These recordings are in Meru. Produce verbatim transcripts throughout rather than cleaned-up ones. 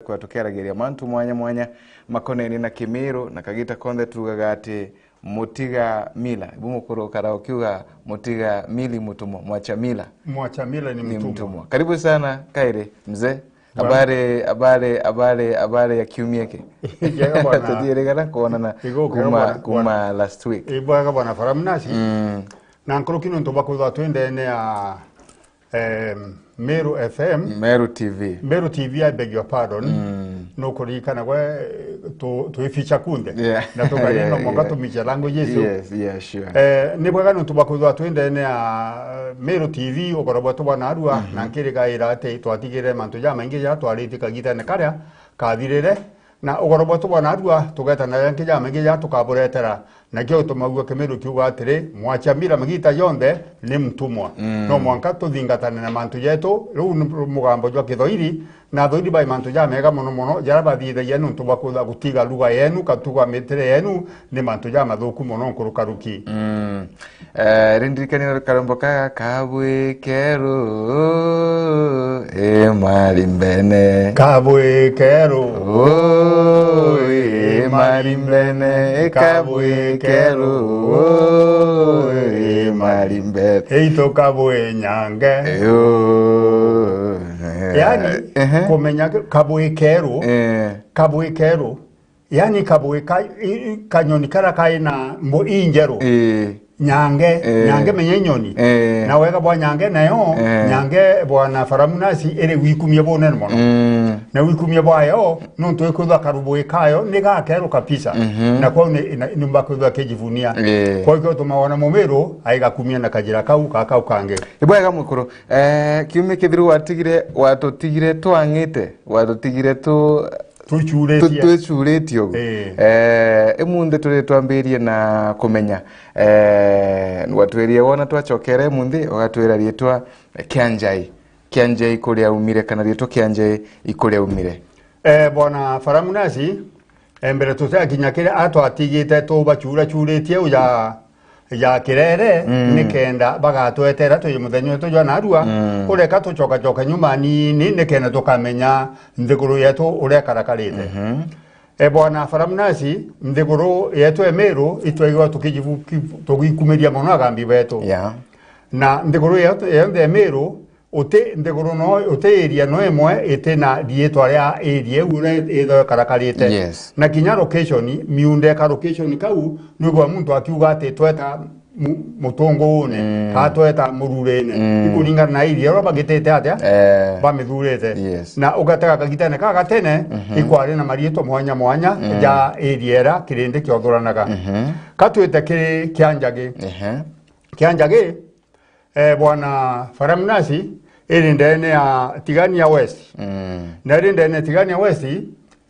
Kwa tukiaragiria mantu mwanya mwanya makoneni na Kimiru, na kagita konthe tugaga ati mutiga mila. Ibu mukuru ukara ukiuga mutiga mili mutumwa, mwacha mila. Mwacha mila ni Ni mutumwa. mutumwa. Karibu sana, kairi, mzee. Bwana. Habari, habari, habari, habari ya kiumia ki? Njega bwana. Tuthirigana kuonana Igo, kuma, bwana, kuma bwana. last week. Ibwega bwana Faramnasi. Mm. Na nkuruki nontu bwa kwithirwa twi ndene ya, em, Meru F M. Meru T V. Meru T V, I beg your pardon. Mm. Nukuririkana gwe, tu-, twificha kunthe. Yeah. Na tukanina Yeah, mwanka yeah. tumicha language icio. Yes, yeah, sure. Eh, ni bwega nontu bwa kwithirwa twi ndene ya, eh, Meru T V, ugoro bwetu bwa narua, Mhm. na nkirigaira ati twatigire mantu jamaingi jaria twaritie kagitene karia kathirire, na ugoro bwetu bwa narua, tugeta na jangi jamaingi jaria tukaburetera. Nakio gitumaguo Kimiru kiuga atiri, mwacha mila magita jonthe ni mtumwa. Mm. No mwanka tuthingatane na mantu jetu. Riu ni mugambo jwa Kithoiri, na athoiri bai mantu jamega mono mono, jaria bathithagia nontu bwa kutha gutiga lugha yenu, katuga mitire yenu, ni mantu jamathuku mono nkurukaruki. Mm. Eh, rindirikania karombo ka Kabwi Keru, e marimbene. Kabwi Keru. Oh, e marimbene, e Kabwi Keru, oh, e marimbene. Eito Kabwi Nyange. Yo. Yani, Ehe. kumenya Kabwi Keru, Eh. Kabwi Keru, yani kabwi ka, i, i, kanyoni kara kai na mbu injeru. Eh. Nyange, Eh. nyange menya inyoni. Eh. Na wega bwa nyange nayo, Eh. nyange bwana Faramunasi iri wikumie bunene mono. Mm. Na wikumie bwayo, nontu ikwithwa karubwi kayo ni gakeru kabisa. Mhm. Na kwau ni, na, nimba kwithwa kijivunia. Eh. Kwa hiyo tumaona mumiru, aigakumia na kajira kau, ka kau kangi. Ibwega mukuru, eh, kiumia kithiru watigire, watutigire twang'ite, watutigire tu, Twicuritie. Tu-, twicuritie ugu. Ii. Eh, imunthi turi twambirie na kumenya. Eh, watwirie wona twacokere imunthi, ugatwira riitwa Kianjai. Kianjai kuria umire, kana riitwa Kianjai ikuria umire? Eh, bwana Faramunasi, eh, mbere tutakinya kiria atwatigite tubacuracuritie uja ya kirere, Mm. nikenda bagatwetera twi muthenya wetu jwa narua, Mm. ureka tucokacoke nyuma nini, nikenda tukamenya nthiguru yetu uria ikarakarite. Mhm. E bwana Faramunasi, nthiguru yetu e Meru, itwaigua tukijibu-, ki-, tugikumiria mono agambi betu. Yeah. Na nthiguru yetu yonthe e Meru, uti nthiguru no, uti area no imwe iti na riitwa ria area iu uria itho ikarakarite. Yes. Na kinya location, miunda ika location kau, nwigua muntu akiuga ati tweta mu-, mutunguune, Mm. kana tweta mururene. Mm. Ikuringana na area uria bagitite atia, Eh. bamithurite. Yes. Na ugatega kagitene ka gatene, Mhm. ikwari na mariitwa mwanya mwanya Mm. ja area iria kirindi kiothuranaga. Mhm. Katwite kiri Kianjagi. Ehe. Kianjagi, Eh, bwana Faramunasi, iri ndene ya Tigania West. Mm. Na iri ndene ya Tigania West,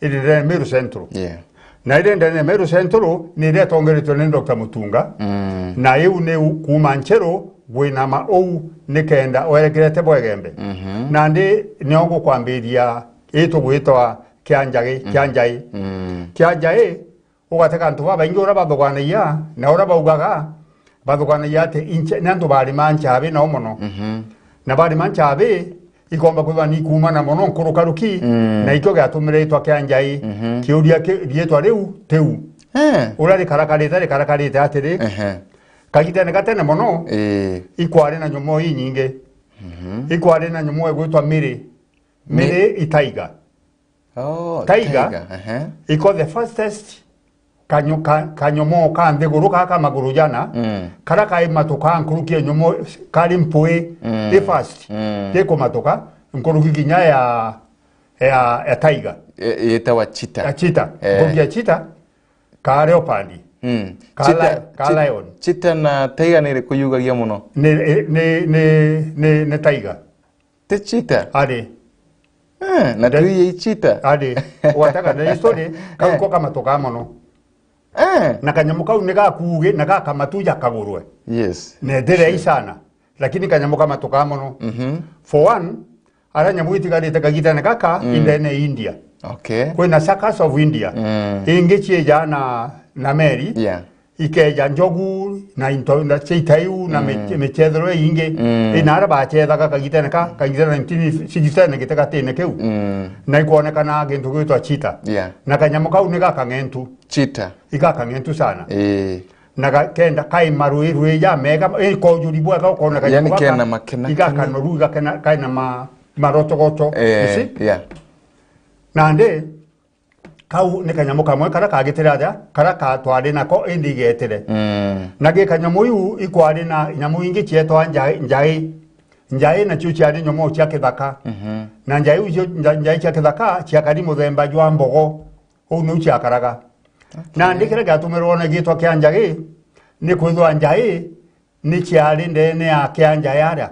iri ndene ya Meru Central. Yeah. Na iri ndene ya Meru Central, ni iria itongeretwe ni Doctor Mutunga. Mm. Na iu ni u-, kuuma Ncheru, gwinama uu, nikenda werekerete Bwegembe. Mhm. Nandi nio ngukwambiria ii tugwitwa Kianjagi, Mm. Kianjai. Mm. Kianjai, Ugatega antu babaingi uria bathuganagia, na uria baugaga, bathuganagia ati inche-, ni antu barima nchabi nao mono. Mhm. Na barima nchabi, ikomba kwithwa ni ikuumana mono nkurukaruki, Mm. na ikio giatumire itwa Kianjai. Mhm. Kiuria ki-, riitwa riu, tiu. Eh. Uria rikarakarite, rikarakarite atiri, Ehe. kagitene gatene mono, Ii. ikwari na nyomo inyingi. Mhm. Ikwari na nyomo igwitwa Miri. Mi- Miri itaiga. Oh, Tiger, tiger, ehe. iko the fastest kanyo-, ka-, kanyomo ka nthiguru ka, ka maguru jana, Mm. kara kai matu ka nkuruki ya nyomo kari mpui, Mm. i fast. Mm. Gikumatuka, nkuruki kinya ya, ya, ya tiger. E-, yetawa cheetah. Ya cheetah. Eh. Nkuruki ya cheetah, ka leopard. Mm. Ka Cheetah, li-, ka che-, lion. Cheetah na tiger ni iriku yugagia mono? Ni, ni, ni, ni, ni tiger. Ti cheetah? Ari. Eh, na Nde- twi i cheetah? Ari. Wataka na history, kau Eh. ko kamatu ka mono. Eh. Na kanyamu kau ni gakuugi, na gakamatu jakagurwe. Yes. Na ndire Sure. isana. Lakini kanyamu kamatu ka mono. Mhm. For one, ara nyamu itigarite kagitene gaka, Mm. indene India. Okay. Kwina circus of India. Mm. Ingi ciejaa na, na meri. Yeah. ikeeja njogu na into na cia itaiu na mi-, micethero iingi. Ina aria bacethaga kagitene ka, kagitene nineteen sixty-seven gitegatine kiu. Na ikwonekana gintu gitwa cheetah. Yeah. Na kanyamu kau ni gakang'entu. Cheetah. Igakang'entu sana. Ii. Na ga-, kenda kai marui rui ja mega, i kojuri bwega ukona kanyamu gaka. Yani kena makena. Igakanoru, igakena, kaina ma-, marotogoto. Eh, you see? Yeah. Nandi, kau ni kanyamu kamwe karia kagitire aja, karia ka twari nako indi igetire. Mm. Na gi kanyamu iu ikwari na nyamu ingi cietwa njai, njai. Njai nacio ciari nyomoo cia kithaka. Mhm. Na njai icio, nja-, njai cia kithaka ciakari muthemba jwa mbogo. Uu niu ciakaraga. Okay. Nandi kiria giatumirwe na gitwa kia njai, ni kwithwa njai ni ciari ndene ya kianja yaria.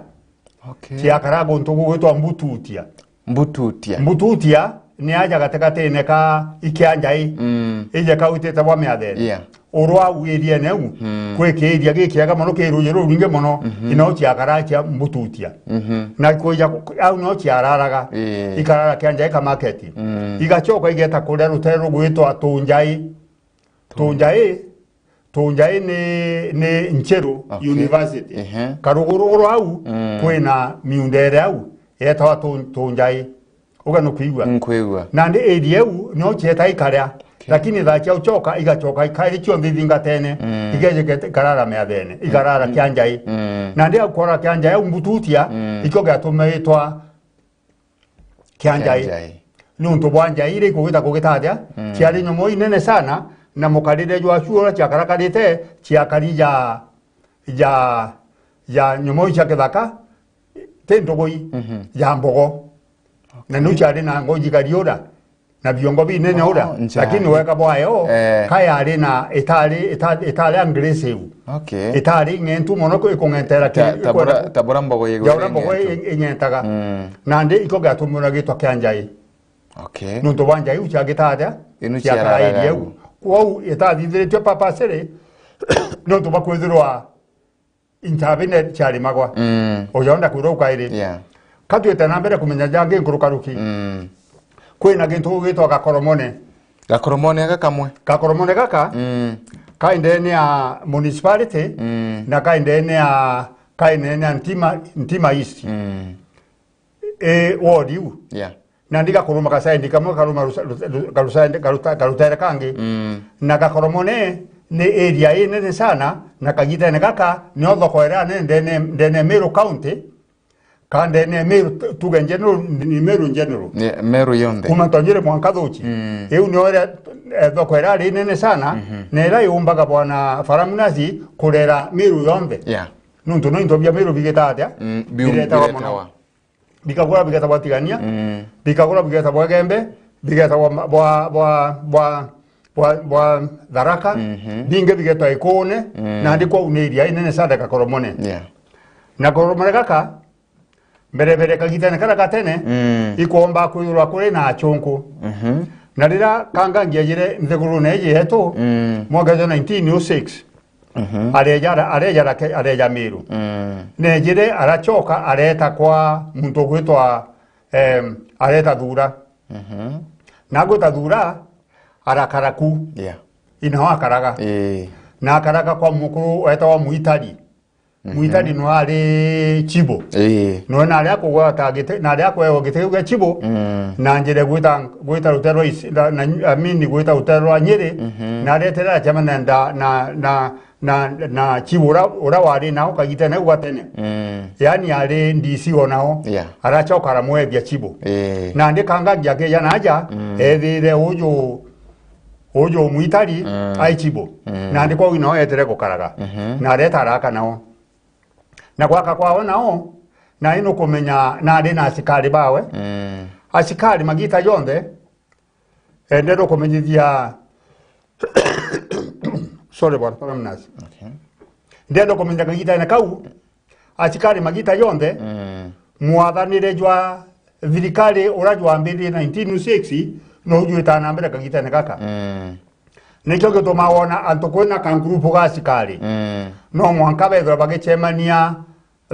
Okay. Ciakara guntu gugwitwa Mbututia. Mbututia. Mbututia ni aja gatigatine ka ikianja i. Mm. Ije kau itite bwa miathene. Yeah. Urwa au iriene u, mm, kwi kiiria gikiega mono, ki ruuji rurwingi mono, mhm, ino ciakara cia Mbututia. Mhm. Na kwija ku-, au no ciararaga. Ii. Ikarara kianja i ka market. Mm. Igacoka igeta kuria rutere rugwitwa Tunjai. Tunjai, Tunjai ni, ni Ncheru, okay, University. Ehe. Karuguru uru au, mm, kwina miunda iri au, yetawa Tu-, Tunjai. Uga nukwigua? Nkwigua. Nandi area iu nio cieta ikaria. Okay. Lakini thaa cia ucoka, igacoka ikairi cionthe ithingatene, mm, ikeje ikarara miathene, ikarara, mm, Kianjai. Mm. Nandi au kwara Kianjai au Mbututia, mm, ikio giatumitwa Kianjai. Kianjai. Niuntu bwa njai iria ikugita kugita atia, mm, ciari nyomo inene sana, na mukarire jwa cio uria ciakarakarite, ciakari ja, ja, ja nyomo cia kithaka, ti ndugui, mhm, ja mbogo. Na niu ciari na ngoji kariura, na biongo binene ura, oh, lakini wega bwayo, eh, kayari na, itari, itari, itari aggressive. Okay. Itari ing'entu mono ku-, ikung'entera ki-, ta, ta bura, ikwenda ku-, ta bura mbogo ya ura mbogo ing'entu. I-, ing'entaga. Mm. Nandi ikio giatumira gitwa Kianjai. Okay. Nuntu bwa njai iu ciagita atia? Inu ciakara ciararaga iria u. Kwou itathithiritue purposely, nuntu bwa kwithirwa intabine ciarimagwa. Mm. Ujonda kwirwa ukairi. Yeah. Katwite na mbere kumenya jangi nkurukaruki. Mm. Kwina gintu gigwitwa gakoromone. Gakoromone gaka kamwe? Gakoromone gaka, mm, kai ndene ya municipality, mm, na kai ndene ya, kai ndene ya Ntima, Ntima East. Mm. E, ward iu. Yeah. Nandi gakuruma gasaindi kamwe, karuma rusa-, rusa-, rusa-, karusaindi, karuta-, karutere kangi. Mm. Na gakoromone ni area inene sana, na kagitene gaka nio thoko iria nene ndene, ndene Meru County, ka ndene Meru, tu-, tuge general, ni Meru general. Ni Meru yonthe. Kuma Tonyere mwanka Thuchi. Mm. Iu nio iria, eh, thoko iria ri nene sana, mhm, na iria yumbaga bwana Faramunasi kurera Meru yonthe. Yeah. Nuntu no into bia Meru bigita atia? Mm, biu-, biretawa mono. Biretawa. Bikagura bigetagwa Tigania, mm, bikagura bigetagwa Gembe, bigetagwa ma-, bwa, bwa, bwa, bwa, bwa Tharaka, mhm, bingi bigetwa Ikune, mm, nandi kwou ni iria inene sana Gakoromone. Yeah. Na Gakoromone gaka, mbere mbere kagitene karia gatene, mm, ikomba kwithirwa kuri na achunku. Mhm. Na riria Kangangi ejire nthigurune iji yetu, mm, mwaka jwa nineteen oh six, mhm, areja, areja, areja Meru. Mm. Nejire aracoka areta kwa muntu ugwitwa, em, areta Thura. Mhm. Na agwita Thura, arakara ku. Yeah. Inao akaraga. Ii. Na akaraga kwa mukuru wetagwa Mwitari. Mhm. Mwitari no ari Chibo. Ii. No na aria kugwata gite, na aria kwewa gite kia Chibo, mm, na njire gwita, gwita rutere rwa Isi-, na, na, I mean, gwita rutere rwa Nyeri, mhm, na aretere acemania na, na, na, na, na Chibo ura, ura wari nao kagitene gwa tene. Mm. Yani ari D C o nao. Yeah. Aracoka aramwethia Chibo. Ii. Nandi Kangangi akija naja, mm, ethire uju, uju Mwitari, mm, ai Chibo. Mm. Nandi kwou nao etere gukaraga. Mhm. Na areta araka nao. Na gwaka kwao nao, na ino kumenya nari na asikari bawe. Mm. Asikari magita jonthe, eh, ndenda kumenyithia, sorry, bwana Faramunasi. Okay. Ndenda kumenyithia kagitene kau, asikari magita jonthe, mm, mwathanire jwa thirikari ura jwambiririe nineteen oh six, no ujwita na mbere kagitene gaka. Mm. Nikio gituma wona antu kwina kangurupu ga asikari. Mm. No mwanka bethirwa bagicemania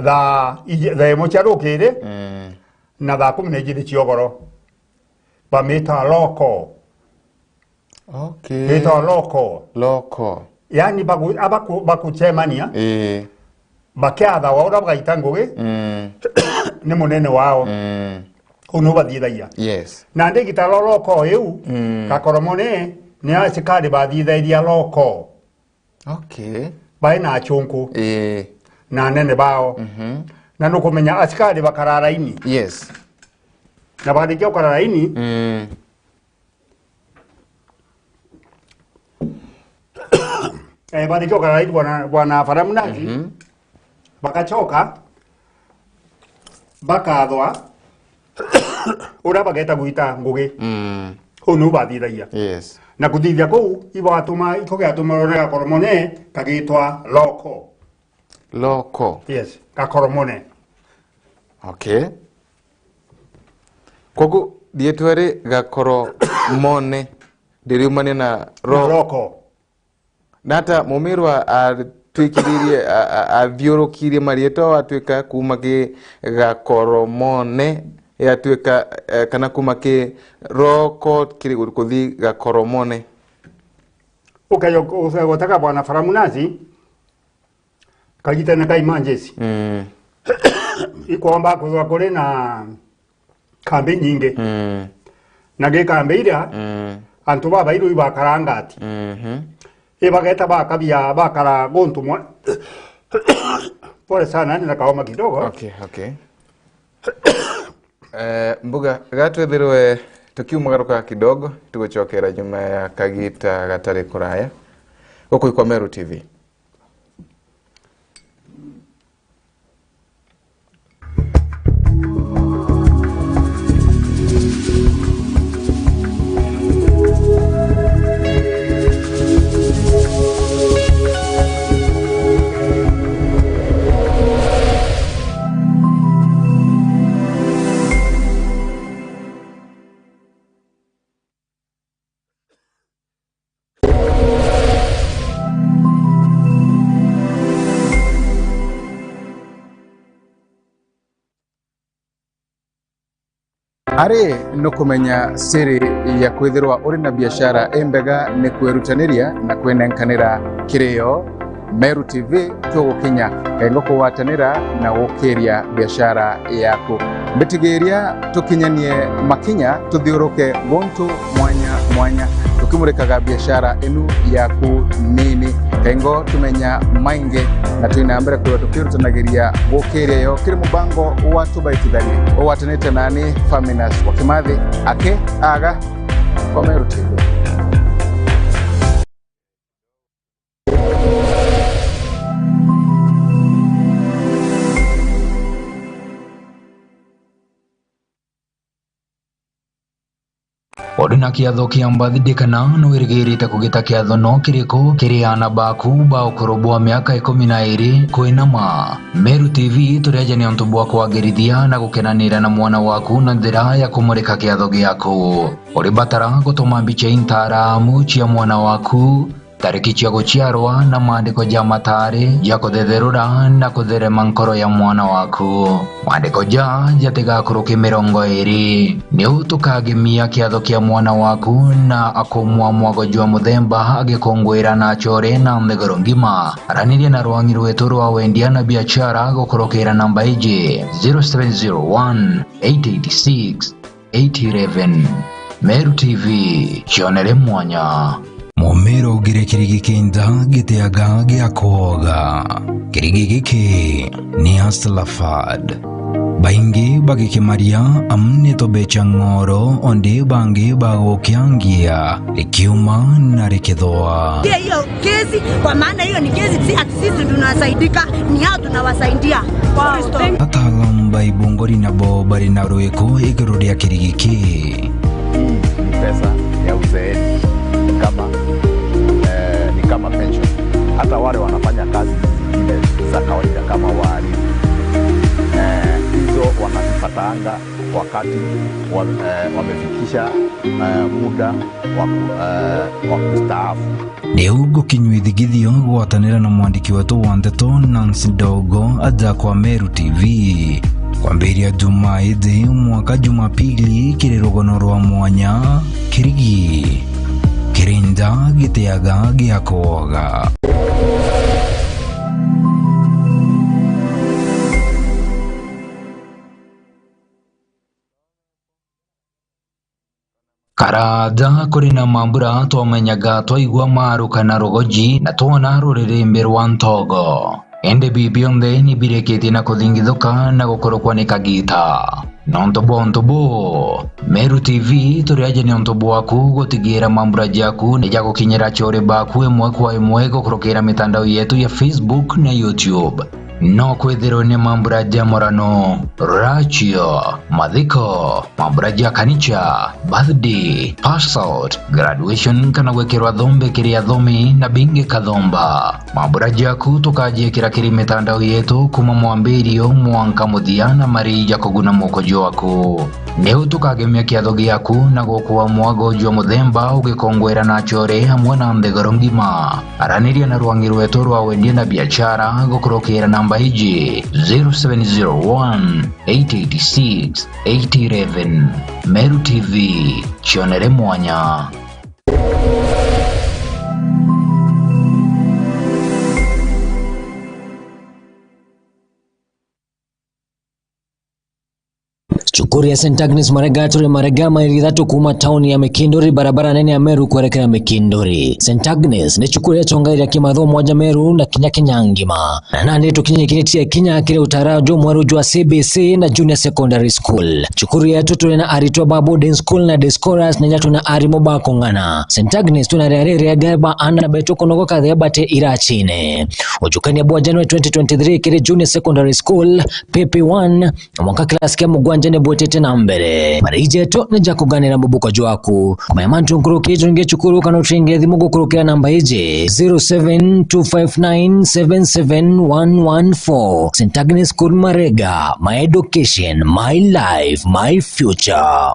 thaa ij-, thaa imwe cia rukiri, mm, na thaa kumi na ijiri cia ugoro. Bamita loko. Okay. Bita loko. Loko. Yaani bagu-, abaku-, bakucemania, Ii. bakiathawa uria bagaita ngugi Mm. ni munene wao. Mm. Uu niu bathiithagia. Yes. Nandi igita ria loko iu, Mm. Gakoromone, ni asikari bathithairia loko. Okay. Bai na achunku Ii. na anene bao. Mhm. Na nukumenya asikari bakara raini. Yes. Na barikia gukara raini, Mm. eh, barikia gukara raini bwana, bwana Faramunazi, Mhm. bagacoka bakathwa uria bageta gwita ngugi. Mm. Uu niu bathithagia. Yes. Na kuthithia kuu, ibatuma, iko giatuma rone Gakoromone kagitwa loko. Loko. Yes, Gakoromone. Okay. Kogu riitwa ri Gakoromone ririumania na ro-, Loko. Na ata Mumiru a-, atwikiririe, a-, a-, athiurukirie mariitwa, atwika kuuma ki Gakoromone, yatwika, eh, kana kuuma ki roko kiri gu-, kuthi Gakoromone. Ukeyo-, ukegoteka bwana Faramunazi, kagitene ka emergency. Mm. Ikwomba kwithwa kuri na kambi nyingi. Mm. Na gi kambi iria, Mm. antu babairu ibakaranga ati. Mhm. Ibageta bakabia, bakara guntu mwe. Pole sana, nina kaoma kidogo. Okay, okay. Eh, Mbuga, ga twithirwe tukiumagaruka kidogo, tugucokera nyuma ya kagita gatari kuraya. Guku ikwa Meru T V. Ari nukumenya siri ya kwithirwa uri na biashara imbega ni kwirutaniria na kwinenkanira kiri yo. Meru T V tugukinya kengo kugwatanira na gukiria biashara yaku. Mbitigiria tukinyanie makinya tuthiuruke guntu mwanya mwanya, tukimurikaga biashara inu yaku nini. Kengo tumenya maingi na twina mbere kwithirwa tukirutanagiria gukiria yo kiri mubango wa Tubaitithanie. Ugwatanite nani Faminas wa Kimathi aki aga kwa Meru T V. Uri na kiatho kia birthday kana nwirigirite kugita kiatho no kiriku kiri aana baku ba ukuru bwa miaka ikumi na iri kwinama? Meru T V turi aja ni untu bwa kwagirithia na gukenanira na mwana waku na njira ya kumurika kiatho giaku. Uri batara gutuma mbicha intaramu cia mwana waku, tariki cia guciarwa na maandiko ja mataari ja kuthetherura na kutherema nkoro ya mwana waku. Maandiko ja jatigakuruke mirongo iri. Niu tukagemia kiatho kia mwana waku na akumwa mwago jwa muthemba agikunguira na achore na nthiguru ngima. Araniria na rwangi rwetu rwa wendia na biashara gukurukira namba iji, zero seven zero one, eight eight six, eight eleven. Meru T V, kionere mwanya. Mumira ugire kirigi kinja gitiaga gia kwoga. Kirigi giki ni Hustler Fad. Baingi bagikimaria amu ni tubecha ng'oro, ondi bangi bagukiangia rikiuma na rikithwa. Hiyo kesi, kwa maana hiyo ni kesi, si ati sisi tunasaidika, ni hao tunawasaidia. Wow, full stop. Thank you. Ataalamu ba ibungori nabo bari na rwiko iguru ria kirigi ki. Hii ni pesa ya uzeeni, ni kama, eh, ni kama pension. Hata wale wanafanya kazi zingine za kawaida kama walimu, eh, hizo wanazipataanga wakati wa, eh, wamefikisha, eh, muda wa ku-, eh, wa kustaafu. Niu gukinyua ithigithio gwatanira na mwandiki wetu wa ndeto Nancy Ndogo aja kwa Meru T V. Kwambiria Jumaa iji mwaka Jumapili kiri rugano rwa mwanya, kirigi kirinja gitiaga gia kwoga. Karaaja kuri na mambura twamenyaga twaigua maruka na rugoji na twona ruririmbi rwa ntogo. Indi bi bionthe ni birikitie na kuthingithuka na gukurukwa ni kagiita. Nontu bwa untu buu, Meru T V turi aja ni untu bwaku gutigiira mambura jaku ni jagukinyira acore baku imwe kwa imwe gukurukira mitandao yetu ya Facebook na YouTube. No kwithirwe ni mambura ja murano, ratio, mathiko, mambura ja kanicha, birthday, pass out, graduation kana gwikirwa thombe kiri athomi na bingi kathomba. Mambura jaku tukajiikira kiri mitandao yetu kuma mwambirio mwanka muthia na mari ja kuguna muko jwaku. Niu tukagemia kiatho giaku na gukua mwago jwa muthemba ugikongwera na acore amwe na nthiguru ngima. Araniria na rwangi rwetu rwa wendia na biashara gukurukira namba iji, zero seven zero one, eight eight six, eight eleven. Meru T V, cionere mwanya. Cukuru ya Saint Agnes Marega turi Marega, maili ithatu kuuma tauni ya Mikinduri, barabara nene ya Meru kwerekera Mikinduri. Saint Agnes ni cukuru yacongairia kimathomo mwanja Meru na kinya Kenya ngima. Na nandi tukinyikiritie kinya kiri utara jumweru jwa C B C na Junior Secondary School. Cukuru yetu turi na aritwa ba boarding school na day scholars na inya tuna arimu ba kung'ana. Saint Agnes tuna riari riega ba ana betu kunogoka thea bate irachine. Ujukania bwa January twenty twenty-three kiri Junior Secondary School, P P one, na mwanka class kia mugwanja ni bwitite na mbere. Mariji jetu ni ja kuganira mubuko jwaku. Kumenya mantu nkuruki jungi cukuru kana ucinge thimu gukurukira namba iji, zero seven two five nine seven seven one one four. Saint Agnes School Marega, my education, my life, my future.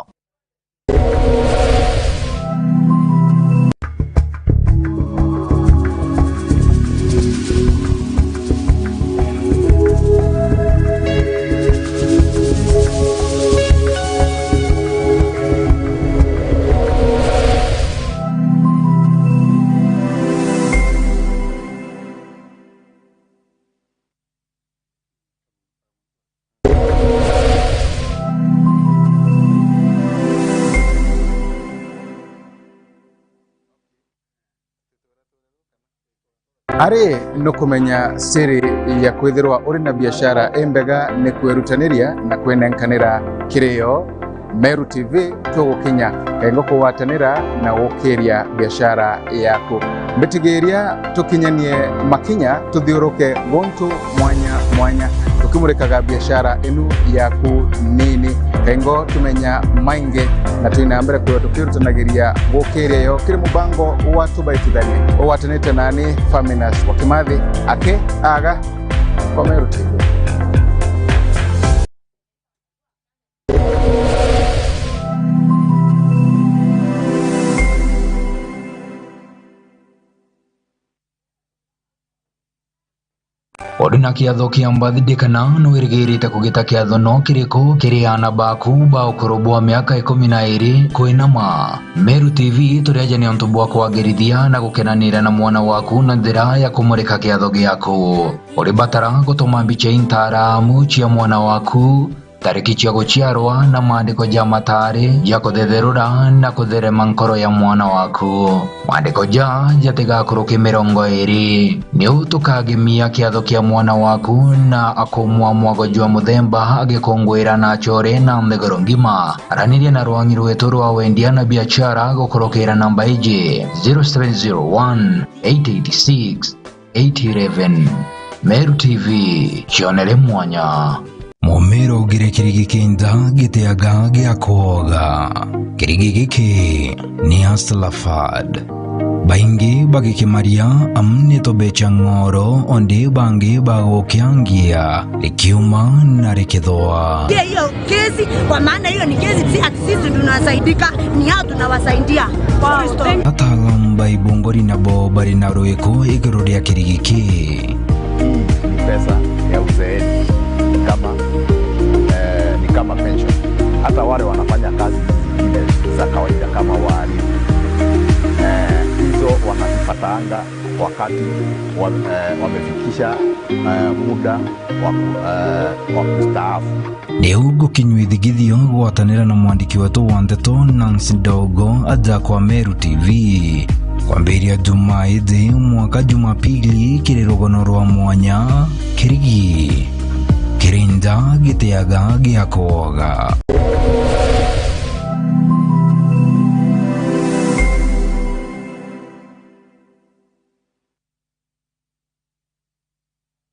Ari nukumenya siri ya kwithirwa uri na biashara imbega ni kwirutaniria na kwinenkanira kirio. Meru T V tugukinya kengo kugwatanira na gukiria biashara yaku. Mbitigiria tukinyanie makinya tuthiuruke guntu mwanya mwanya, tukimurikaga biashara inu yaku nini. Kengo tumenya maingi na twina mbere kwithirwa tukirutanagiria gukiria yo kiri mubango wa Tubaitithanie ugwatanite nani Faminas wa Kimathi aki aga kwa Meru T V. Uri na kiatho kia birthday kana nwirigirite kugita kiatho no kiriku kiri aana baku ba ukuru bwa miaka ikumi na iri kwinama? Meru T V turi aja ni untu bwa kwagirithia na gukenanira na mwana waku na njira ya kumurika kiatho giaku. Uri batara gutuma mbicha intaramu cia mwana waku, tariki cia guciarwa na maandiko ja matari ja kuthetherura na kutherema nkoro ya mwana waku. Maandiko ja jatigakuruke mirongo iri. Niu tukagemia kiatho kia mwana waku na akumwa mwago jwa muthemba agikungwira na acore na nthiguru ngima. Araniria na rwangi rwetu rwa wendia na biashara gukurukira namba iji, zero seven zero one, eight eight six, eight eleven. Meru T V, cionere mwanya. Mumero ugire kirigi kinja giteaga gia kwoga. Kirigi giki ni Aslafad. Baingi bagikimaria amu ni tubecha ng'oro, ondi bangi bagukiangia rikiuma na rikithwa. Hiyo kesi, kwa maana hiyo ni kesi, si ati sisi tunasaidika, ni hao tunawasaidia. Wow, thank you. Ataalamu ba ibungori nabo bari na rwiko iguru ria kirigi ki. Hii ni pesa ya uzeeni, ni kama, eh, ni kama pension. Hata wale wanafanya kazi zingine za kawaida kama walimu, eh, hizo wanazipata anga wakati wa, eh, wamefikisha, eh, muda wa ku-, eh, wa kustaafu. Riu ngukinyua ithigithio gwatanira na mwandiki wetu wa ndeto Nancy Ndogo aja kwa Meru T V. Kwambiria Jumaa ithi mwanka Jumapili kiri rugono rwa mwanya Kirigi. Kiri nja gitiaga gia kwoga.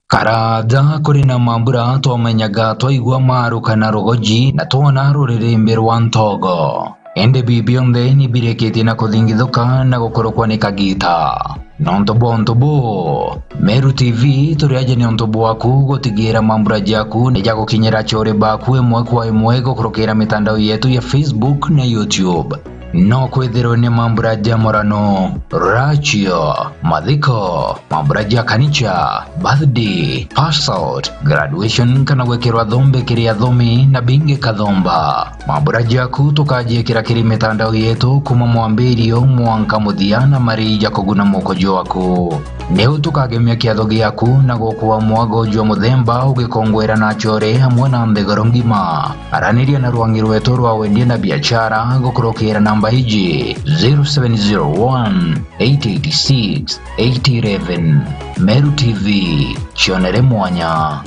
Karaja kuri na mambura twamenyaga twaigua maruka na rugoji na twona ruririmbi rwa ntogo. Indi bi bionthe ni birikitie na kuthingithuka na gukurukwa ni kagita. Nontu bwa untu buu, Meru T V turi aja ni untu bwaku gutigira mambura jaku ni jagukinyira achore baku imwe kwa imwe gukurukira mitandao yetu ya Facebook na YouTube. No kwithirwe ni mambura ja murano, rachio, mathiko, mambura ja kanicha, birthday, pass out, graduation kana gwikirwa thombe kiri athomi na bingi kathomba. Mambura jaku tukajiikira kiri mitandao yetu kuma mwambirio mwanka muthia na marii ja kuguna muko jwaku. Niu tukagemia kiatho giaku na gukua mwago jwa muthemba ugikongwera na achore amwe na nthiguru ngima. Araniria na rwangi rwetu rwa wendia na biashara gukurukira namba iji, zero seven zero one, eight eight six, eight eleven. Meru T V, cionere mwanya.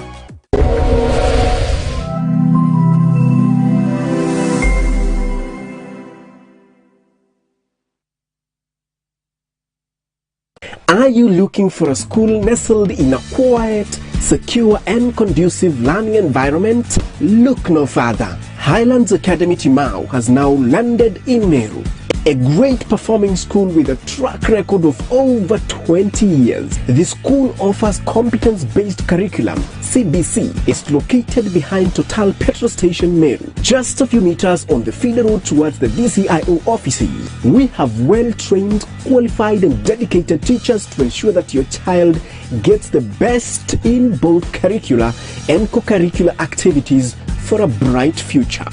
Are you looking for a school nestled in a quiet, secure, and conducive learning environment? Look no further. Highlands Academy Timau has now landed in Meru, a great performing school with a track record of over twenty years. The school offers competence-based curriculum. C B C is located behind Total Petrol Station, Meru, just a few meters on the feeder road towards the D C I O offices. We have well-trained, qualified and dedicated teachers to ensure that your child gets the best in both curricular and co-curricular activities for a bright future.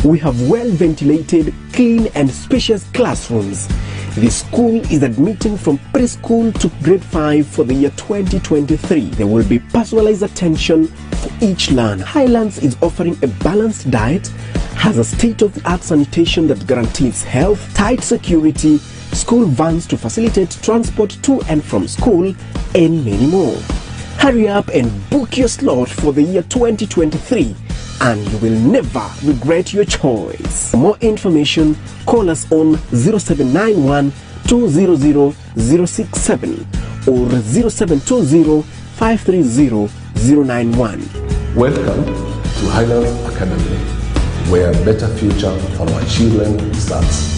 We have well-ventilated, clean and spacious classrooms. The school is admitting from preschool to grade five for the year twenty twenty-three. There will be personalized attention for each learner. Highlands is offering a balanced diet, has a state-of-the-art sanitation that guarantees health, tight security, school vans to facilitate transport to and from school, and many more. Hurry up and book your slot for the year twenty twenty-three, and you will never regret your choice. For more information, call us on zero seven nine one, two zero zero, zero six seven or zero seven two zero, five three zero, zero nine one. Welcome to Highlands Academy, where a better future for our children starts.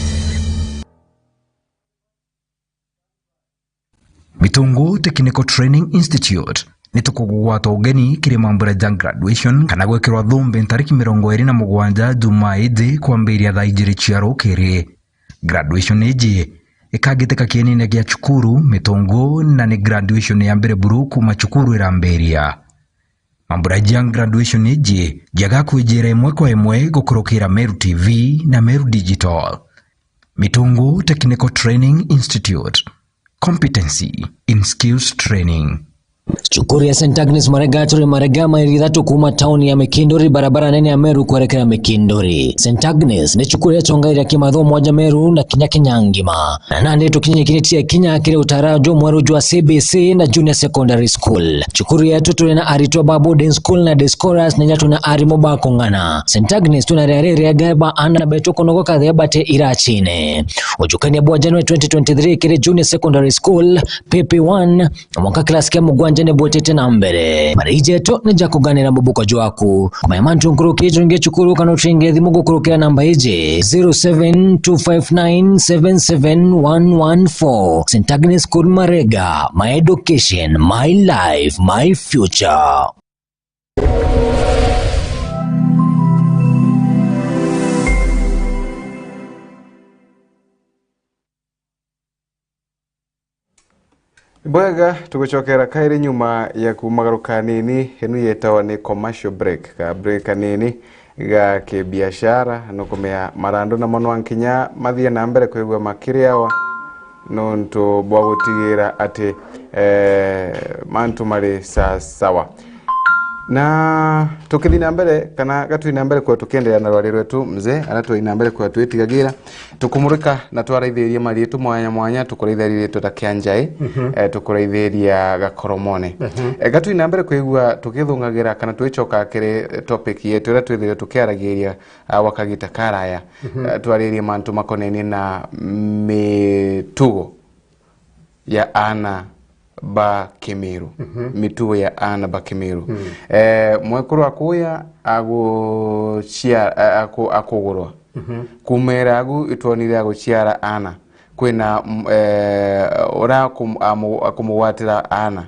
Mitungu Technical Training Institute ni tukugwata ugeni kiri mambura ja graduation kana gwikirwa thumbi ntariki mirongo iri na mugwanja Jumaa iji kwambiria thaa ijiri cia rukiri. Graduation iji ikagitika kienine gia cukuru Mitungu na ni graduation ya mbere buru kuma cukuru irambiria. Mambura ja graduation iji jaga kwijira imwe kwa imwe gukurukira Meru T V na Meru Digital. Mitungu Technical Training Institute. Competency in skills training. Cukuru ya Saint Agnes Marega turi Marega, mairi ithatu kuma tauni ya Mikinduri, barabara nene ya Meru kwerekera Mikinduri. Saint Agnes ni cukuru ya chongaira kimathomo mwanja Meru na kinya Kenya ngima. Na nandi tukinyikiritie kinya kiri utara jwa mweru jwa C B C na Junior Secondary School. Cukuru yetu turi na aritwa ba boarding school na day scholars na inya tuna arimu ba kung'ana. Saint Agnes tuna riari riega ba ana betu kunogoka thea bate irachine. Ujukania bwa January twenty twenty-three kiri Junior Secondary School, P P one, na mwanka class kia mugwanja ni bwetete na mbere. Mariji jetu ni ja kuganira mubuko jwaku. Kumenya mantu nkuruki jungi cukuru kana ucenge thimu gukurukira namba iji, zero seven two five nine seven seven one one four. Saint Agnes School Marega, my education, my life, my future. Bwega, tugucokera kairi nyuma ya kumagaruka nini, inu yetawa ni commercial break, ka break kanini ga kibiashara, nukumea marandu namo nwa nkinya mathie na mbere kwigua makiriawa. nontu bwa gutigira ati, eh, mantu mari sa-, sawa. Na tukithi na mbere, kana gatwi na mbere kwa tukiendelea na rwari rwetu, mzee, ara twi na mbere kwa twitigagira, tukumurika na twaraithiria maritu mwanya mwanya, tukuraithiria ritu ta Kianjai, eh, tukuraithiria Gakoromone. Eh, gatwi na mbere kwigua tukithungagira kana twicoka kiri topic yetu iria twithire tukiaragiria, ah, gwa kagita karaya. Eh, twaririe mantu makonenie na mitugo ya aana ba Kimiru. Mitugo ya aana ba Kimiru. Eh, mwekuru akuya agucia-, a-, aku-, akugurwa. Kumera agu itwonire aguciara aana. Kwina, mm, eh, ura akum-, amu-, akumugwatira aana.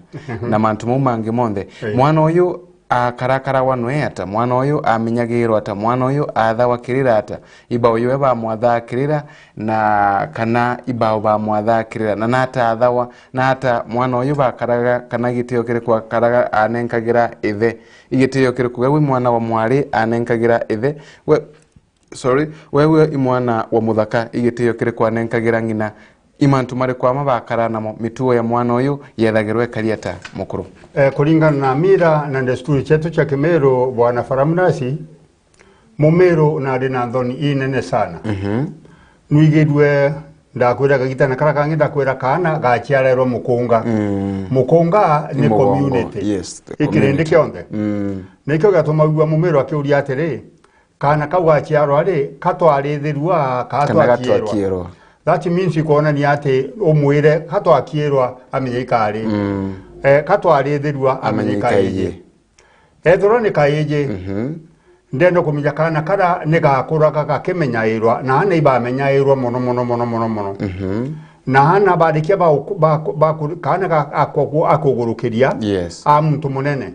Na mantu mau mangi monthe. Mwana uyu akarakaragwa nwe ata? Mwana uyu amenyagirwa ata? Mwana uyu athawa kirira ata? Ibau iwe bamwathaa kirira, na kana ibau bamwathaa kirira, na nata athawa, nata mwana uyu bakaraga, kana gitio kiriku akaraga anenkagira ithe? Igitio kiriku we wi mwana wa mwari anenkagira ithe? We, sorry, we wi i mwana wa muthaka, igitio kiriku anenkagira ng'ina? I mantu mariku ama bakara namo? Mitugo ya mwana uyu yethagirwa ikari ata, mukuru? Eh, kuringana na mira na desturi cietu cia Kimiru, Bwana Faramnasi, Mumiru nari na nthoni inene sana. Nwigirue ndakwira kagitana kara kangi, ndakwira kaana gaciarairwa mukunga. Mukunga ni community. Yes, the ikirindi community kionthe. Nikio giatumagua Mumiru akiuria atiri, kaana kau gaciarwa ri, katwarithirua ka kana twakierwa? Gatwakierwa. That means ikwonania ati umwire katwakierwa amenye ikari. Eh, katwarithirua amenye ikaiji. Ethirwa ni kaiji, ndenda kumenya kaana kara ni gakuraga gakimenyairwa, na aana ibamenyairwa mono, mono, mono, mono, mono. Na aana barikia ba, ba, ba, kaana ga-, ako-, akugurukiria, yes, a muntu munene.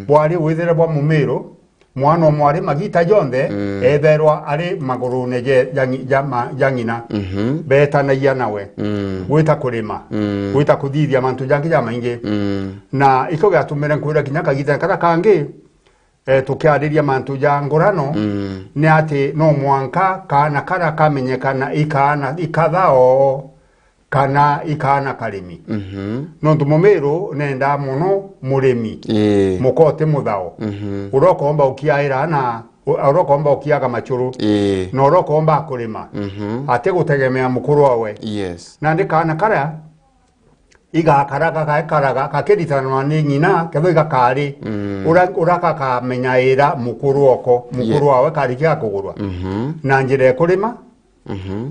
Bwari withire bwa Mumiru, mwana o mwari magita jonthe, etherwa ari magurune je, ja ngi-, ja ma-, ja ng'ina. Betanagia nawe. Gwita kurima, gwita kuthithia mantu jangi jamaingi. Na ikio giatumire nkwira kinya kagita kara kangi, eh, tukiariria mantu ja ngurano, ni ati no mwanka kaana kara kamenyekana ikaana, ikathao, kana ikaana karimi. Nontu Mumiru nendaa mono murimi, ii, muka uti muthao. Uria ukomba ukiaira aana, u-, uria ukomba ukiaga machuru, ii, na uria ukomba kurima, ati gutegemea mukuru owe. Yes. Nandi kaana karia igakaraga, gakaraga, gakiritanwa ni ng'ina, kethirwa igakari, ura, ura gakamenyaira mukuru oko, mukuru wawe karikia kugurwa. Na njira ya kurima,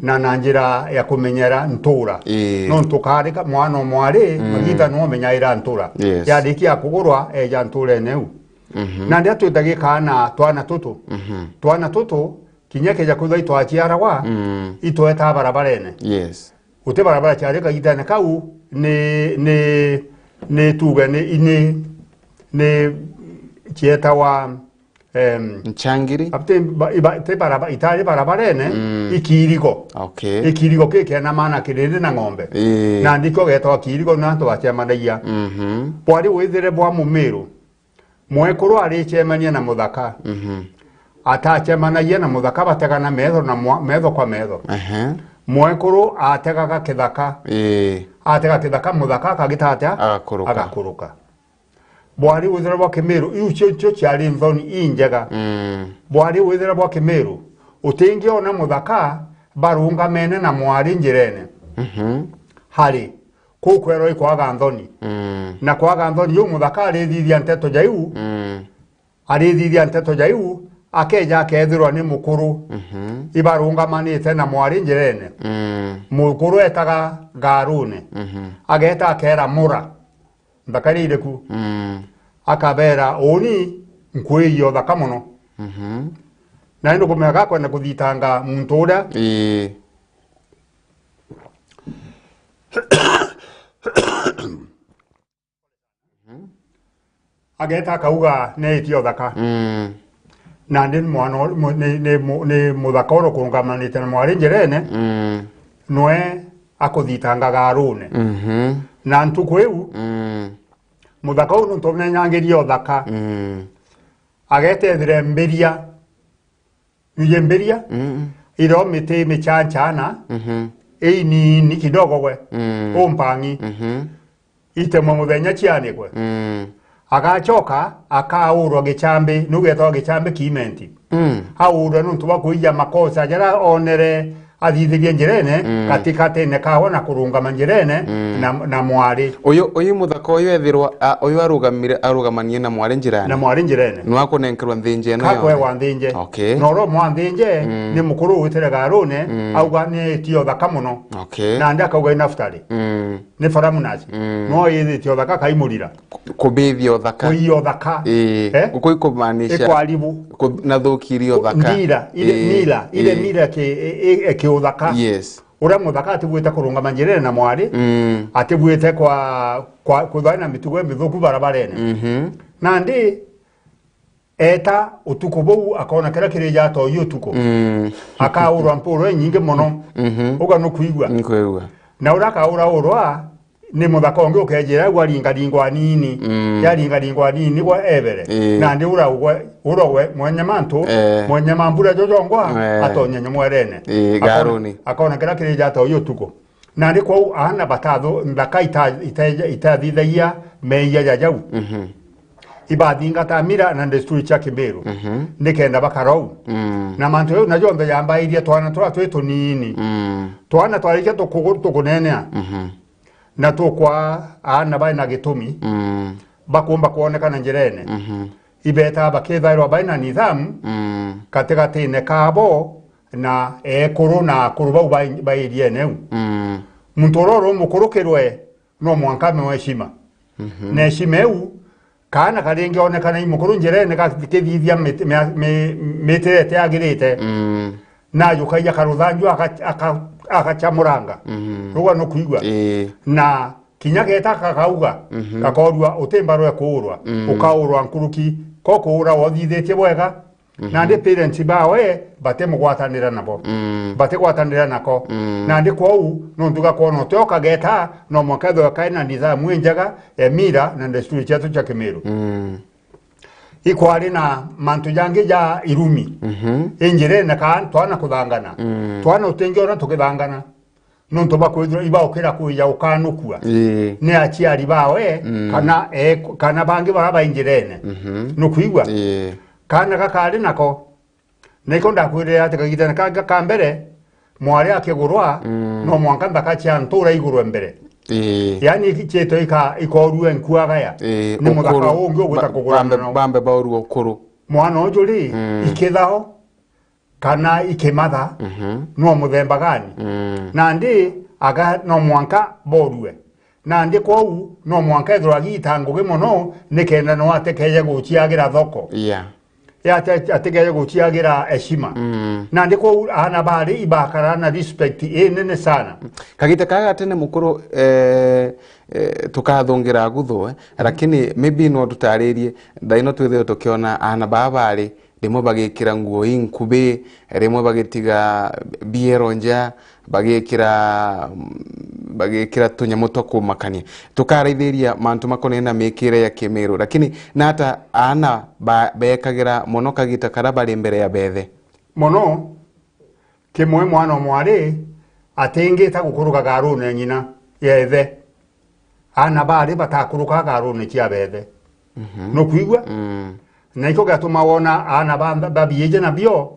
na, na njira ya kumenyera ntura. Ii. Nontu kari ka-, mwana o mwari, magita no amenyaira ntura. Yes. Yarikia kugurwa, eja nturene iu. Nandi atwitagia kaana twana tutu. Twana tutu, kinya keja kwithwa itwaciaragwa, itwetaa barabarene. Yes. Guti barabara ciari kagitene kau, ni, ni, ni tuge ni, ni, ni cietawa, em, nchangiri? Ati ba-, iba-, ti baraba-, itari barabarene, ikirigo. Okay. Ikirigo kikiena maana kirindi na ng'ombe. Ii. Na ndikio getawa kirigo na antu bacemanagia. Bwari withire bwa Mumiru. Mwekuru aricemania na muthaka. Atacemanagia na muthaka bategana metho na mwa-, metho kwa metho. Ehe. Mwekuru ategaga kithaka. Ii. Atega kithaka, muthaka akagita atia? Agakuruka. Agakuruka. Bwari withira bwa Kimiru, iu cio, cio ciari nthoni injega. Bwari withira bwa Kimiru, utingiona muthaka barungamene na mwari njirene. Hari. Kuu kwerwa ikwaga nthoni. Na kwaga nthoni, iu muthaka arithithia nteto ja iu, arithithia nteto ja iu, akeja akethirwa ni mukuru. Ibarungamanite na mwari njirene. Mukuru etaga ngarune. Ageta akera mura, nthaka iria iri ku. Akabera, uni nkwiiya uthaka mono. Na indi kumenya gakwenda kuthitanga muntu uria. Ii. Ageta akauga, neetie uthaka. Nandi ni mwana u-, mu-, ni, ni mu-, ni muthaka uria ukurungamanite na mwari njirene, nwe akuthitanga garune. Na ntuku iu, muthaka uu nontu unenyangirie uthaka, ageta ethire mbiria. Nuje mbiria, irio miti michanchana, inini kidogo gwe, mm, umpang'i, mhm, itemwe muthenya cianikwe. Mm. Agacoka akaurwa gicambi, niu getawa gicambi kiimenti. Mm. Aurwe nontu bwa kuija makosa jaria onere athithirie njirene, mm, katikatine kawe na kurungama njirene, mm, na, na mwari. Uyu, uyu muthaka uyu ethirwa, a, uyu arugamire, arugamanie na mwari njirani? Na mwari njirene. Nwakunenkerwa nthinje ino yonthe? Kakwegwa nthinje. Okay. Na uria umwa nthinje, mm, ni mukuru witire garune, mm, auga ni tio thaka muno. Okay. Nandi akauga ni Naftali. Mm. Ni Faramunasi. Mm. No yithitie uthaka kaimurira. Ku-, kubithia uthaka. Kuiya uthaka. Ii. Eh? Guku ikumaanisha ikwaribu. Ku-, nathukirie uthaka. Ndira, ile, ii, mila, ile, ii, mila ki, e, e, e, ki uthaka. Yes. Uria muthaka atibwite kurungama njirene na mwari, mm, atibwite kwa, kwa, kwithwa na mitugo imithuku barabarene. Mhm. Nandi eta utuku buu, akona kiria kiri jatoi utuku. Mm. Akaurwa mpuro inyingi mono. Mhm. Uga nukwigua? Nkwigua. Na uria akaura urwa, ni muthaka ungi ukejira au aringaringwa anini. Mm. Yaringaringwa anini gwa ebere. Ii. Nandi ura ugwe, ura ugwe mwene mantu, eh, mwene mambura jojongwa, eh, atonye nyomwerene. Ii, akona, garuni. Akona kiria kiri jatoi utuku. Nandi kwou aana batathu, nthaka ita-, ita-, itathithagia meeyia ja jau. Mhm. Ibathingata mila na desturi cia Kimiru, mhm, nikenda bakara uu. Mm. Na mantu jau na jonthe yambairie twana turia twi tunini. Mm. Twana twarikia tuku-, tukunenea, mhm, na tukwa aana bai na gitumi, mm, bakumba kwonekana njirene. Mhm. Ibeta bakithairwa bai na nithamu, mm, katigatine kabo na ekuru na akuru bau ba, ba iriene iu. Mm. Muntu uria uri umukurukirwe no mwanka amewe heshima. Mhm. Na heshima iu, kaana karingionekana i mukuru njirene gakithithia mit-, mia-, mi-, mitire itiagirite, mm, najukagia karuthanju aka-, aka-, agacamuranga. Mhm. Ruga nukwigua? Ii. Na kinya geta kakauga, mhm, gakorua uti mbarwa ekuurwa, mm, ukaurwa nkuruki, ko kuura wothithitie bwega, mhm, nandi parents bawe batimugwatanira nabo. Mm. Batigwatanira nako. Mm. Nandi kwou, nontu gakwona utio kageta, no mwanka ethirwe kaina nithamu injega ya mila na desturi cietu cia Kimiru. Mm. Ikwari na mantu jangi ja irumi. Mhm. Injirene kaa twana kuthangana. Mm. Twana utingiona tukithangana. Nontu bakwithirwa ibaukira kwija ukanukua, ii, ni aciari bawe, mm, kana e-, kana bangi bara bainjirene. Mhm. Nukwigua? Ii. Kana gakari nako. Niko ndakwirire ati kagitene ka, ka, ka mbere, mwari akigurwa, mm, no mwanka nthaka cia ntura igurwe mbere. Ii. Yani iki-, ciitwa ika-, ikorue nkuagaya. Ii, ni muthaka ukuru. Ungi ugwita ba-, kugurana bambe, nao. Bambe baurua ukuru. Mwana uju ri, mm, ikithao, kana ikimatha, mhm, no muthemba gani? Mm. Nandi aga no mwanka borue. Nandi kwou no mwanka ethirwa agiita ngugi mono, nikenda no atekeje guciagira thoko. Yeah. Ate-, atekeje guciagira heshima. Mm. Nandi kwou aana bari ibakara na respect inene sana. Kagita kaa gatene mukuru, eh, eh, tukathungira aguthu, eh, lakini maybe no tutaririe, thaino twithirwe tukiona aana baa bari rimwe bagikira nguo inkubi, rimwe bagitiga biero nja, bagikira, bagikira tunyamu twa kumakania. Tukaraithiria mantu makonainie na mikire ya Kimiru, lakini nata aana ba-, bekagira mono kagita karia bari mbere ya bethe? Mono, kimwe mwana o mwari atingita gukuruka garune ng'ina ya ithe. Aana bari batakuruka garune cia bethe. Mhm. Nukwigua? Mm. Na ikio giatuma wona aana ba, ba, babiije nabio,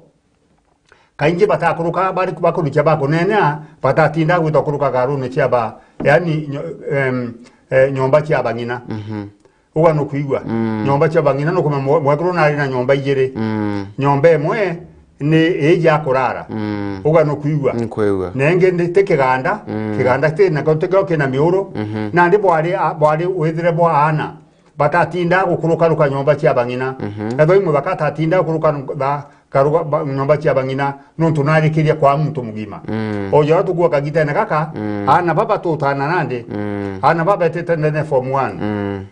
kaingi batakuruka bari bakurukia bakunenea, batatinda gwita kuruka garune cia ba, yani nyo-, em, eh, nyomba cia bang'ina. Mhm. Uga nukwigua? Mm. Nyomba cia bang'ina nukume mwe-, mwekuru nari na nyomba ijiri. Mm. Nyomba imwe ni iji ya kurara. Mm. Uga nukwigua? Nkwigua. Na ingi ni ti kiganda, mm, kiganda ti nako tikio kina miuru. Mhm. Nandi bwari a-, bwari withire bwa aana. Batatinda gukurukaruka nyomba cia bang'ina. Mhm. Ethwa i muthaka atatinda gukuruka tha-, karuga ba-, nyomba cia bang'ina, nontu narikiria kwa muntu mugima. Mm. O jara tukua kagitene gaka, mm, aana baba tutana nandi, mm, aana baba betete ndene form one. Mm.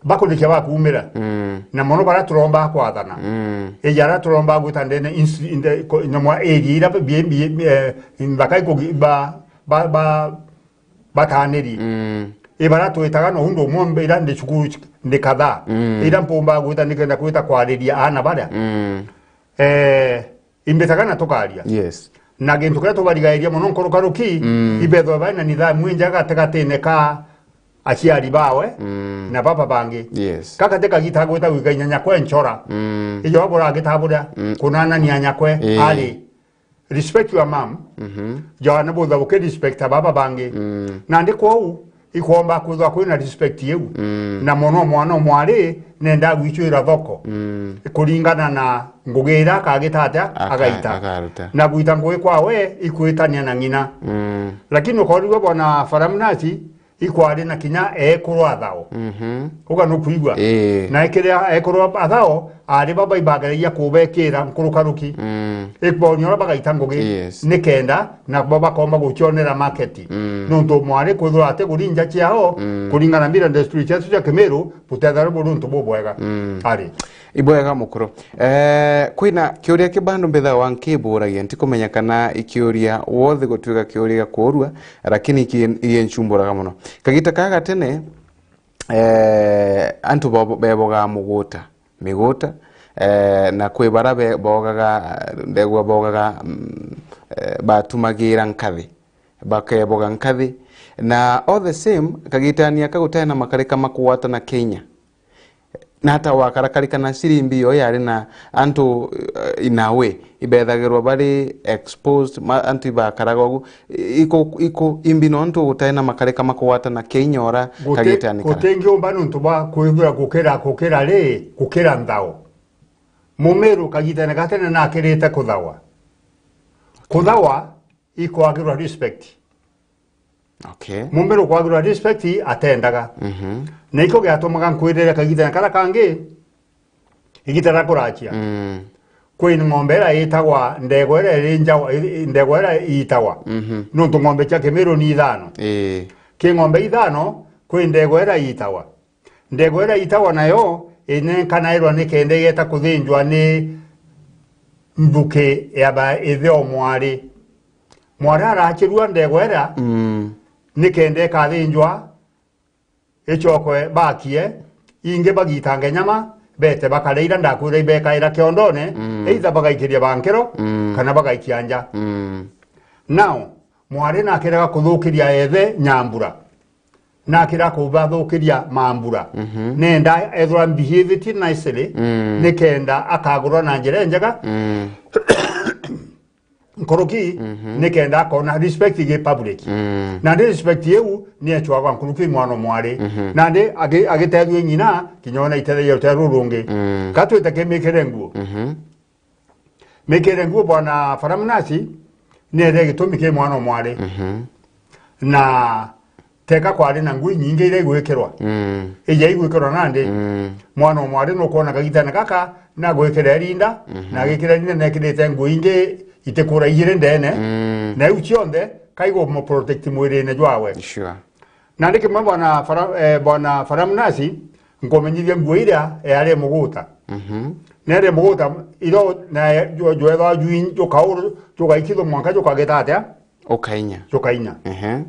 Bakurikia bakumira. Mm. Na mono bara turomba kwathana. Mm. Ejara turomba gwita ndene insi-, inde-, ko-, nyamwa area ira bi-, bi-, bi-, eh, nthaka ikugi-, ba, ba, ba, bataniri. Mm. Ibara twitaga no undu umwe mbe-, ira ndi cukuru ch-, ndi kadhaa. Mm. Ira mpumba gwita nikenda kwita kwariria aana baria. Mm. Eh, imbitaga na tukaria. Yes. Na gintu kiria tubarigairia mono nkurukaruki, mm, ibethwa bai na nithamu injega gatigatine ka aciari bawe, mm, na baba bangi. Yes. Gaka ti kagita gwita gwika inya nyakwe ncora. Mm. Ijo buragita buria, mm, kunanania nyakwe, ii, ari. Respect your mom. Mhm. Jwana butha buki respect baba bangi. Mm. Nandi kwou, ikwomba kwithwa kwina respect iu. Mm. Na mono mwana o mwari nenda gwicwira thoko. Mm. Kuringana na ngugi iria akagita atia, agaita. Agaita. Akaruta. Na gwita ngugi kwawe ikwitania na ng'ina. Mm. Lakini ukorirwe bwana Faramnasi, ikwari na kinya ekuru a thao. Mhm. Uga nukwigua? Ii. Na ekiri a-, ekuru a thao, ari baba ibageragia kubekira nkurukaruki. Mm. Ikbonia uria bagaita ngugi. Yes. Nikenda, na bo bakomba gucionera market. Mm. Nontu mwari kwithirwa ati gurinja ciao, mm, kuringana na mira desturi cietu cia Kimiru, butethare buri untu bubwega. Mm. Ari. Ibwega mukuru. Eh, kwina kiuria ki bandu mbithawa nkiburagia, ntikumenya kana ikiuria wothe gutuika kiuria gia kuurua, lakini iki-, igienchumburaga mono. Kagita ka gatene, eh, antu bo-, bebogaa muguta, miguta, eh, na kwi bara be-, bogaga, ndegwa bogaga, mm, eh, batumagira nkathi, bakeboga nkathi. Na all the same, kagitania ka gutena makarika makugwatana Kenya. Na ata wakarakarikana cirimbi yo yari na antu, eh, in a way, ibethagirwa bari exposed, ma-, antu ibakaraga ugu. Iko, iko imbi nontu gutari na makarika makugwatana Kenya ora. Guti-, kagitani kara. Gutingiumba nontu bwa kwithira gukira, gukira ri, gukira nthao. Mumiru kagitene gatene nakirite kuthawa. Kuthawa ikwagirwa respect. Okay. Mumiru kwagirwa respect atendaga. Mhm. Na iko giatumaga nkwirire kagitene kara kangi, igita ria kurachia. Mm. Kwi ng'ombe iria itagwa ndegwa iria iri njawa, i-, i-, ndegwa iria iitagwa. Mhm. Nontu ng'ombe cia Kimiru ni ithano. Ii. Ki ng'ombe ithano, kwi ndegwa iria iitagwa. Ndegwa iria iitagwa nayo inenkanairwa nikenda igeta kuthinjwa ni nthuki ya ba-, ithe o mwari. Mwari arachirua ndegwa iria, mm, nikenda ikathinjwa, icokwe bakie, ingi bagitange nyama, bete bakaria iria ndakwira ibekaira kiondone, mm, either bagaikiria bankero, mm, kana bagaikia nja. Mm. Now, mwari nakiraga kuthukiria ethe nyambura. Nakira kubathukiria mambura. Mhm. Nenda ethwa behaved nicely, mm, nikenda akagurwa na njira njega. Mm. Nkuruki, mhm, nikenda akona respect gi public. Mm. Na ndi respect iu ni echwagwa nkuruki mwana o mwari. Mhm. Na ndi agi-, agitethua ng'ina, kinya ona itethia rutere rurungi. Mm. Ka twite kimikire nguo. Mhm. Mikire nguo bwana Faramnasi, ni ere gitumi ki mwana o mwari. Mhm. Na teka kwari na nguo inyingi iria igwikirwa. Mm. Ija igwikirwa nandi. Mm. Mwana o mwari nukwona kagitene gaka, na gwikira irinda, mhm, na agikira irinda nekirite nguo ingi itikura igiri ndene. Mm. Na iu cionthe, kaigu mu protect mwirine jwawe. Sure. Nandi kimwe bwana Fara-, eh, bwana Faramnasi, nkumenyithia nguo iria yari muguta. Mhm. Nere muguta, iro na jwe-, jwethwa jwi-, jukauru, jugaikithwa mwanka jukageta atia? Ukainya. Jukainya. Ehe.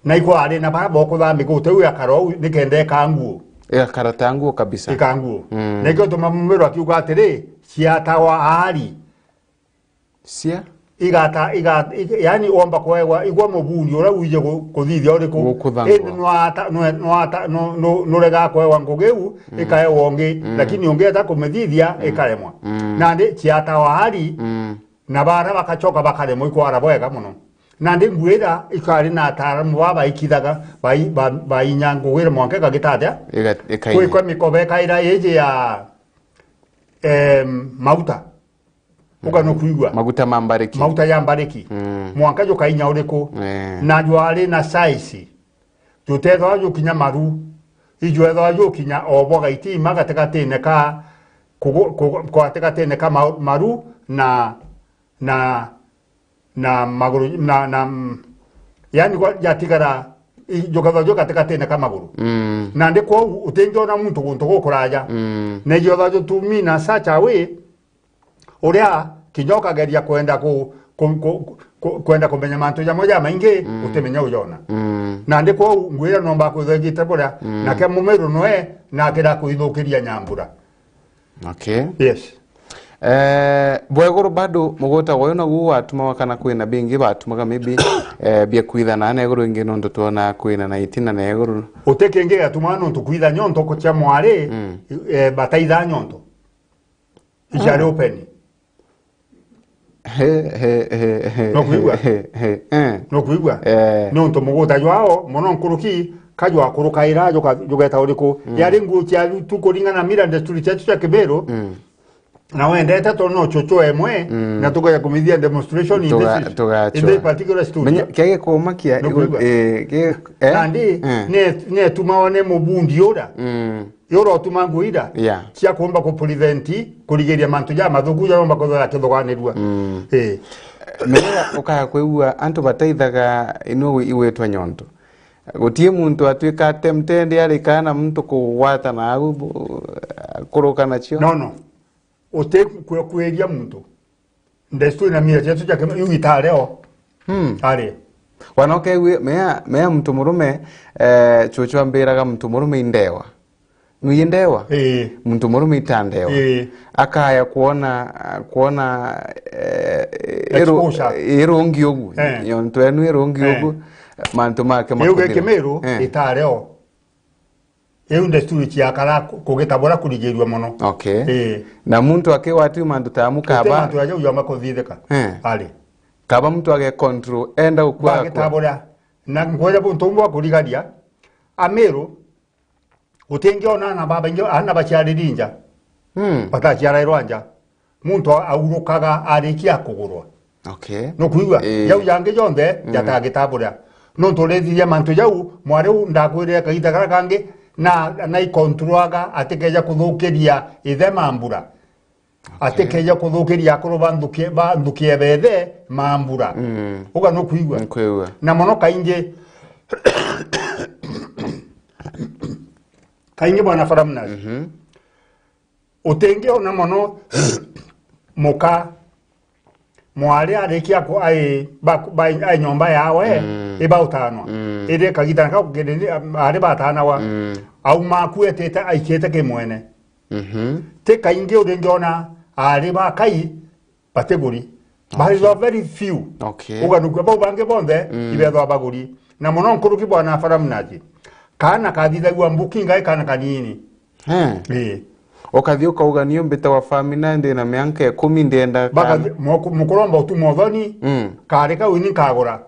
Na ikwari na bara bokuthambia guta iu yakara uu nikenda ikaa nguo. Igakara ta nguo kabisa. Ikaa nguo. Mm. Nikio tuma mumiru akiuga atiri, ciatawa aari. Cia? Igata, iga-, ig-, yani womba kuegwa, igwa muburi uria wije gu-, kuthithia uriku. Gukuthangwa. Indi nwata-, nwe-, nwata-, nu-, nu-, nuregaa kuegwa ngugi iu, mm, ikaegwa ungi, mm, lakini ungieta kumithithia, mm, ikaremwa. Mm. Nandi ciatawa aari, mm, na bara bakachoka bakaremwa ikwara bwega mono. Nandi nguo iria ikari na ataaramu baa baikithaga, bai-, ba-, bainya ngugi iria mwanka igagita atia? Iga-, ikaina. Kwikwa mikoba ikaira iji ya, em, mauta. Uka nukwigua? Maguta ma mbariki. Mauta ya mbariki. Mm. Mwanka jukainya uriku? Eh. Na jwari na size. Jutethwa jukinya maru. Ijwethwa jukinya o bwa gaitima gatigatine ka kugu-, kugu-, gatigatine ka ma-, maru na, na, na maguru, na, na, mm, yani kwa jatigara, i-, jukethwa ju gatigatine ka maguru. Mm. Nandi kwou utingiona muntu guntu gukuraja. Mm. Na ijwethwa jutumina such a way, uria kinya ukageria kwenda ku-, ku-, ku-, ku-, kwenda kumenya mantu jamwe jamaingi, mm, utimenya ujona. Mm. Nandi kwou nguo iria nomba kwithegite buria, mm, nake mumiru nwe nakira kuithukiria nyambura. Okay. Yes. Eh, bweguru bado mugota gwayo naguo watumaga kana kwina bingi batumaga maybe, eh, bia kwithana na iguru ingi nontu twona kwina na itina na iguru. Uti kingi gatumaga nontu kwitha nyonto ku cia mwari, mm, eh, bataitha nyonto. Iciari, ah, open. He, he, he, he, no kwigua? He, he, eh. No kwigua? Eh. Nontu muguta jwao, mono nkuruki, kajwakurukaira, juga-, jugeta uriku? Mm. Yari nguo cia tu kuringana na mila na desturi ciacu cia Kimiru, mm, na wendete tondu no cucu emwe, mm, na tukaja kumithia demonstration in this, tuga-, tugacho, in this particular studio. Menya, kege kumakia, no kwigua? Eh, ke-, eh? Nandi, eh, ne, ne tumaone mubundi ura. Mm. Yo urotuma nguo ira, yeah, cia kuumba ku prevent, kurigiria mantu ja mathuku jaromba kwithirwa jakithuganirua. Mm. Eh. Menya ukaya kwigua antu bataithaga inwe igwitwa nyonto. Gutie muntu atwika tempted ari kana muntu kugwata na au bu-, kuruka nacio. No, no. Uti kwe-, kweria muntu. Ndesturi na mila cietu cia Kimiru, iu itareo. Hmm. Ari. Wana ukeigua, mea, mea muntu murume, eh, cucu ambiraga muntu murume indewa. Nui indewa? Ii. Muntu murume itandewa. Ii. Akaya kuona, kuona, eh, iru-, exposure, irungi ugu. Eh. Yontu enu irungi, eh, ugu, mantu make. Iu ge makuthira. Kimiru, eh, itareo. Iu ndesturi ciakara ku-, kugitabura kurigirua mono. Okay. Ii. Na muntu akigwatiwa mantu ta amu kaba mantu aja ujoma kuthithika. Eh. Ari. Kaba muntu age control, enda gukua akua. Bagitabura. Na nkwenda buntu bumwe bwa kurigaria, Amiru, utingiona ana babaingi, ana baciariri nja. Mm. Bataciarairwa nja. Muntu aurukaga arikia kugurwa. Okay. Nukwigua? Ii. Jau jangi jonthe, mm, jatagitabura. Nontu urithiria mantu jau, mwari u ndakwirire kagiita karia kangi, na, na ikontrolaga atikeja kuthukiria ithe mambura. Okay. Atikeja kuthukiria akuru ba nthuki, ba nthuki ya bethe mambura. Mm. Uga nukwigua? Nkwigua. Na mono kaingi, kaingi bwana Faramnas, mhm, utingiona mono muka mwari arikia ku-, ai, ba-, ba-, ai nyomba yawe, mm, ibautanwa. Mm. Iri kagitana kau kiri, ari batanawa. Mm. Auma aku etite aikite kimwene. Mhm. Ti kaingi uringiona ari bakai batiguri. Bari, okay, very few. Okay. Uganukua bau bangi bonthe, mm, ibethwa baguri. Na mono nkuruki bwana Faramnas, kana kathithagua mbuki ngai kana kanini. He. Ii. Ukathi ukauganio mbita wa famina ndi na mianka ikumi ndienda. Bakathi, kana muku-, mukuromba utuma uthoni, mm, kari kau ini nkagura.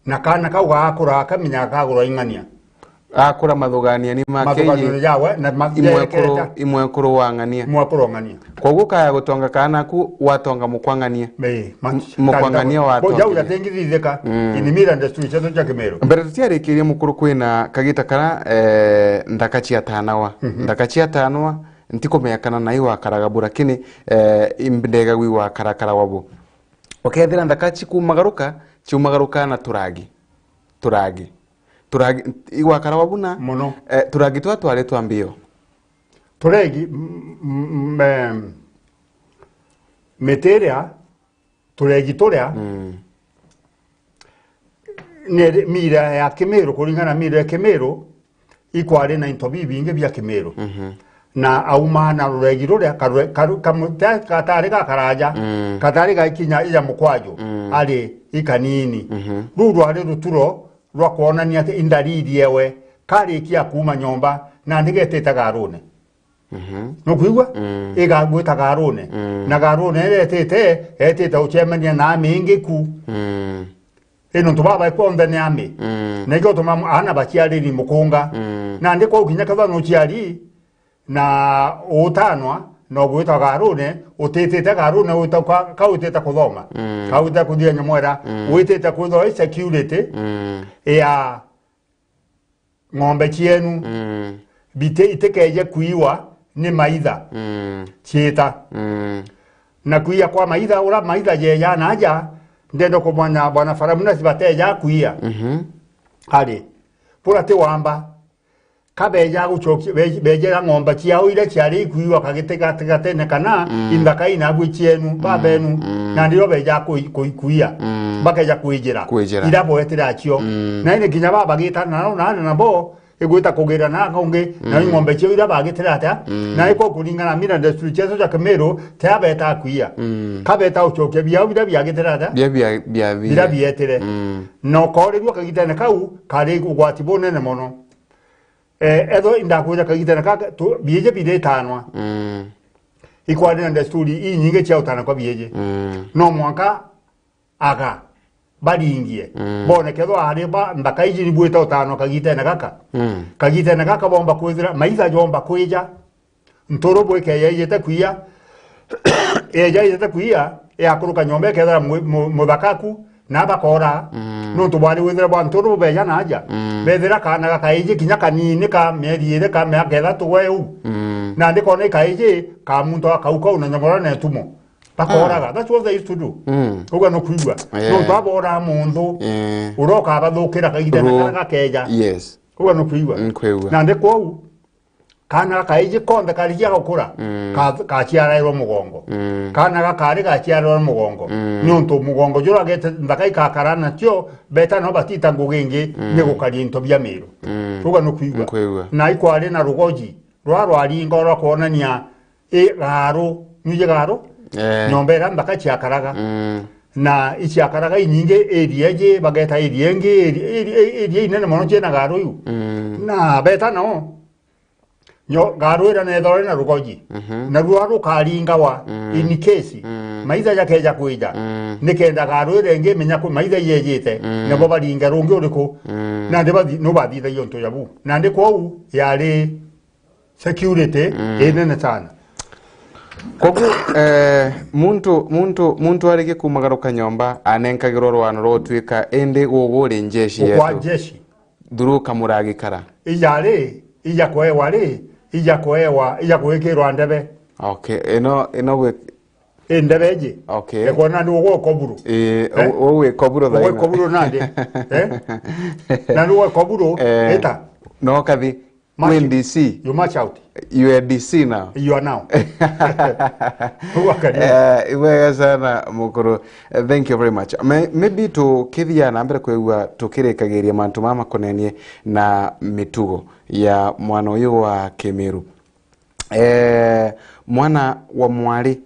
Na kana kau gakura akamenya akagurwa ing'ania. Akura mathugania ni make. Mathugania jawe, na ma-, imwekuru, jereketa. Imwekuru wa ng'ania. Imwekuru wa ng'ania. Koguo kaya gutonga kana aku watonga mukwang'ania. Ii, ma-, m-, mukwang'ania watonga. Bo jau jatengithithika, mm, in mila na desturi cietu cia Kimiru. Mbere tutiarikirie mukuru kwina kagita kara, eh, nthaka ciatanawa. Mhm. Nthaka ciatanawa, ntikumenya kana nai wakaraga bu, lakini, eh, ndega gwi wakarakara wabu. Ukethira nthaka cikumagaruka, ciumagaruka na turagi. Turagi. Turagi, igwakara wabuna? Mono. Eh, turagi twa twari twa mbio. Turegi, m-, m-, m-, em, miti iria, turegi turia, mm, ni mira ya Kimiru, kuringana na mira ya Kimiru, ikwari na into bibingi bia Kimiru. Mhm. Na auma na ruregi ruria karure-, karu-, kamu-, ta-, gatari gakaraja, mm, gatari gaikinya ija mukwaju, mm, ari ikanini. Mhm. Ruu rwari ruturo rwa kwonania ati indariri ewe karikia kuuma nyomba, na ndigetite garune. Mhm. Nukwigua? Mm. Igagwita garune. Mm. Na garune iria etite, etite ucemania na ami ingi ku. Mm. Ii, nontu baba kwonthe ni ami. Mm. Na ikio tuma aana baciariri mukunga. Mm. Nandi kwau kinya kethwa nuciari na utanwa, no gwita garune, utitite garune, wita kwa, ka witite kuthoma. Mm. Ka witite kuthia nyamwera, mm, witite kwithwa i security, mm, ya ng'ombe cienu, mm, biti-, itikeje kuiwa ni maitha, mm, ciita. Mm. Na kuia kwa maitha, ura maitha jeja na aja, ndenda kumwanya bwana Faramuna si bateja kuia. Mhm. Ari, bura ti wamba, kabeja gucokia, be-, bejera ng'ombe ciao iria ciari ikuiwa kagiti gati-, gatene kana, mm, inthaka inabwi cienu, mm, babenu, mm, na ndio beja kui-, kui-, kuia. Mm. Bakeja kwijira. Kwijira. Ira boetire acio. Mm. Na indi kinya babagita nao, na, na nabo, igwita kugira na aka ungi, na ing'ombe ciao iria bagitira atia, na iko kuringana na mila na desturi cietu cia Kimiru, tia beta kuiya. Kabeta ucokia biao biria biagitira atia? Bia, bia, bia, Biria bietire. Na ukoorirua kagitene kau, kari ugwati bunene mono. Eh, etho indakwira kagitene kaka, tu, biiji biritanwa. Ikwari na desturi inyingi cia utana kwa biiji. No mwanka aga baringie. Bone kethwa ari ba nthaka iji nibwita utano kagitene gaka. Kagitene gaka bomba kwithira, maitha jomba kwija. Nturu bwike yaijite kuiya, eja ijite kuiya, yakuruka nyomba ikethira mu-, mu-, muthaka ku, na bakora. Nontu bwari withira bwa nturu bubeja na aja. Bethira kana gakaiji kinya kanini ka mieri iri ka miaka ithatu gwe u. Nandi kona ikaiji ka muntu akau kau na nyongora na etumo. Bakoraga. That's what they used to do. Uga nukwigua. Nontu aboraa muntu uria ukabathukira kagitene kara gakeja. Yes. Uga nukwigua. Nkwigua. Nandi kwou, kana gakaiji konthe karikia gukura, ka-, gaciarairwa mugongo. Kana gakari gaciarairwa mugongo. Niuntu mugongo juria agete nthaka ikakara nacio, beta no batita ngugi ingi ni gukaria into bia miru. Uga nukwigua. Nkwigua. Na ikwari na rugoji rwa rwaringa rwa kwonania i garu, nyuje garu, nyomba iria nthaka ciakaraga. Na iciakaraga inyingi area iji, bageta area ingi, area, area, area inene mono ciena garu iu. Na beta nao, nyo-, garu iria nethore na rugoji. Na rua rukaringawa in case maitha jakeja kwija. Nikenda garu iria ingi imenya ku maitha ijejite, nabo baringa rungi uriku. Nandi bathi-, nubathithagia untu jabu. Nandi kwou yari security inene sana. Kogu, eh, muntu, muntu, muntu arikia kumagaruka nyomba, anenkagirwa rwano rwa utwika, indi gugu uri njeshi yetu. Ukwa njeshi. Through Kamuragikara. Ija ri, ija kwewa ri, ija kwewa, ija gwikirwa ndebe. Okay, ino, ino gwi- I ndebe iji. Okay. Ekwona ni ugwe ukoburu. Eh, eh? U-, u-, wikoburu thaa ino. Wikoburu nandi. Eh? Na ni ugwe ukoburu, eh, ita. No kathi. March. When D C. You march out. You are D C now. You are now. Uga karibu. Eh, ibwega sana, mukuru. Eh, thank you very much. May-, maybe tukithia na mbere kwigua tukirikagiria mantu mama makonenie na mitugo ya mwana uyu wa Kimiru. Eh, mwana wa mwari,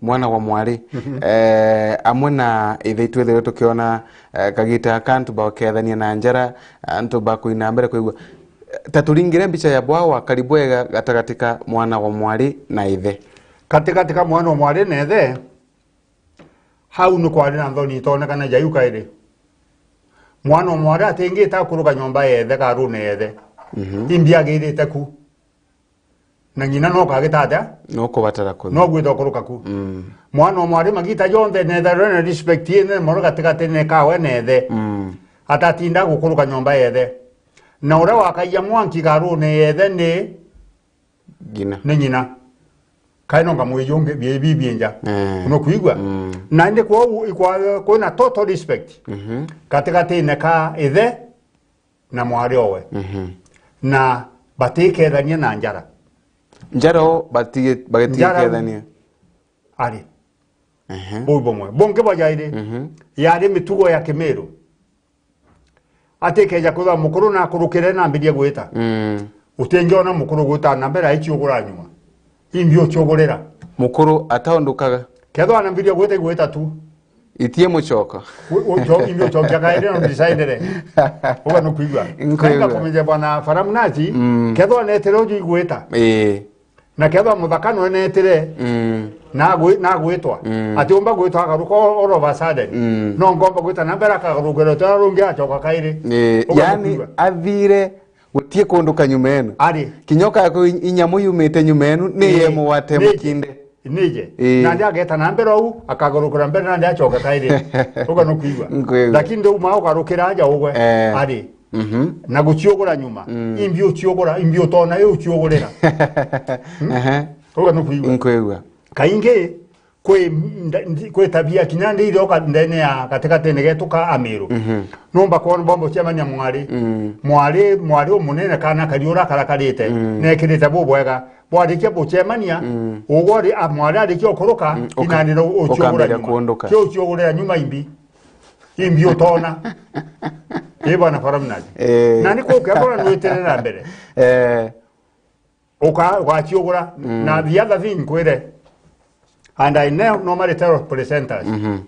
mwana wa mwari, eh, amwe na ithe itwethirwe tukiona, eh, kagita aka antu bakethania na njara, antu bakuina mbere kwigua. Ta turingire mbica ya bwawa kari bwega gatagati ka mwana wa mwari na ithe. Gatigati ka mwana wa mwari na ithe, hau ni kwari na nthoni itonekana jaiu kairi. Mwana wa mwari atingita kuruka nyomba ya ithe, karune ya ithe. Imbi agirite ku. Na ng'ina no kagita atia? No kubatara kuthi. No gwita kuruka ku. Mwana o mwari magita jonthe netherwe na respect inene mono gatigati ne kawe na ithe. Atatinda gukuruka nyomba ya ithe. Na uria wakaia mwanki karune ya ithe ni ng'ina. Ni ng'ina. Kai no ngamwiji ungi bi-, bi-, binja. Eh. No kwigua? Na indi kwou ikwa-, kwina total respect. Gatigati ne ka ithe na mwari owe. Na batikethania na njara. Njara o bati-, bagitikethania. Ari. Ehe. Buu bumwe. Bungi bwa jairi, yari mitugo ya Kimiru. Atikeja kwithwa mukuru na akurukire na ambirie gwita. Utingiona mukuru gwita na mbere aichiugura nyuma. Imbi uchiugurira. Mukuru ataundukaga. Kethwa anambirie gwita, igwita tu. Itie mucoka. U-, uco-, imbi ucokia kairi na ndisaidere. Uga nukwigua. Nkwigua. Naenda kumenya bwana Faramu Nazi, kethwa netire uju igwita. Ii. Na kethwa muthaka nwe netire, na agwi-, na agwitwa. Ati umba gwitwa agaruka all, all of a sudden. No ngomba gwita na mbere akagarukira utara rungi acoka kairi. Ii. Uga yani nukwigua. Athire Gutie kundu ka nyuma enu. Ari. Kinya ukakwa inyamu yumite nyuma enu, ni ye mugwate mukinde. Nije. Ii. Nandi ageta na mbere ou, akagurukira mbere nandi acoka kairi. Uga nukwigua. Nkwigua. Lakini nduma ugarukira aja ugwe. Eh. Ari. Na guciugura nyuma. Imbi uciugura, imbi utona yo uciugurira. Ehe. Uga nukwigua. Nkwigua. Kaingi, Kwi nda-, ndi-, kwi tabia kinya ndi iroka ndene ya gatigati-ini getu ka Amiru. Nomba kwona bomba ucemania mwari. Mwari, mwari umunene kana kariura karakarite, nekirite bubwega. Bwarikia bucemania, ugwe ri-, a, mwari arikia ukuruka, inani no uciugura nyuma. Kio uciugurira nyuma imbi. Imbi utona. Ni bwana Faramnaji. Eh. Na ni kuke akora nwitire na mbere. Eh. Uka-, ugaciugura. Mm. Na the other thing nkwire, and I know normally tell presenters, mhm,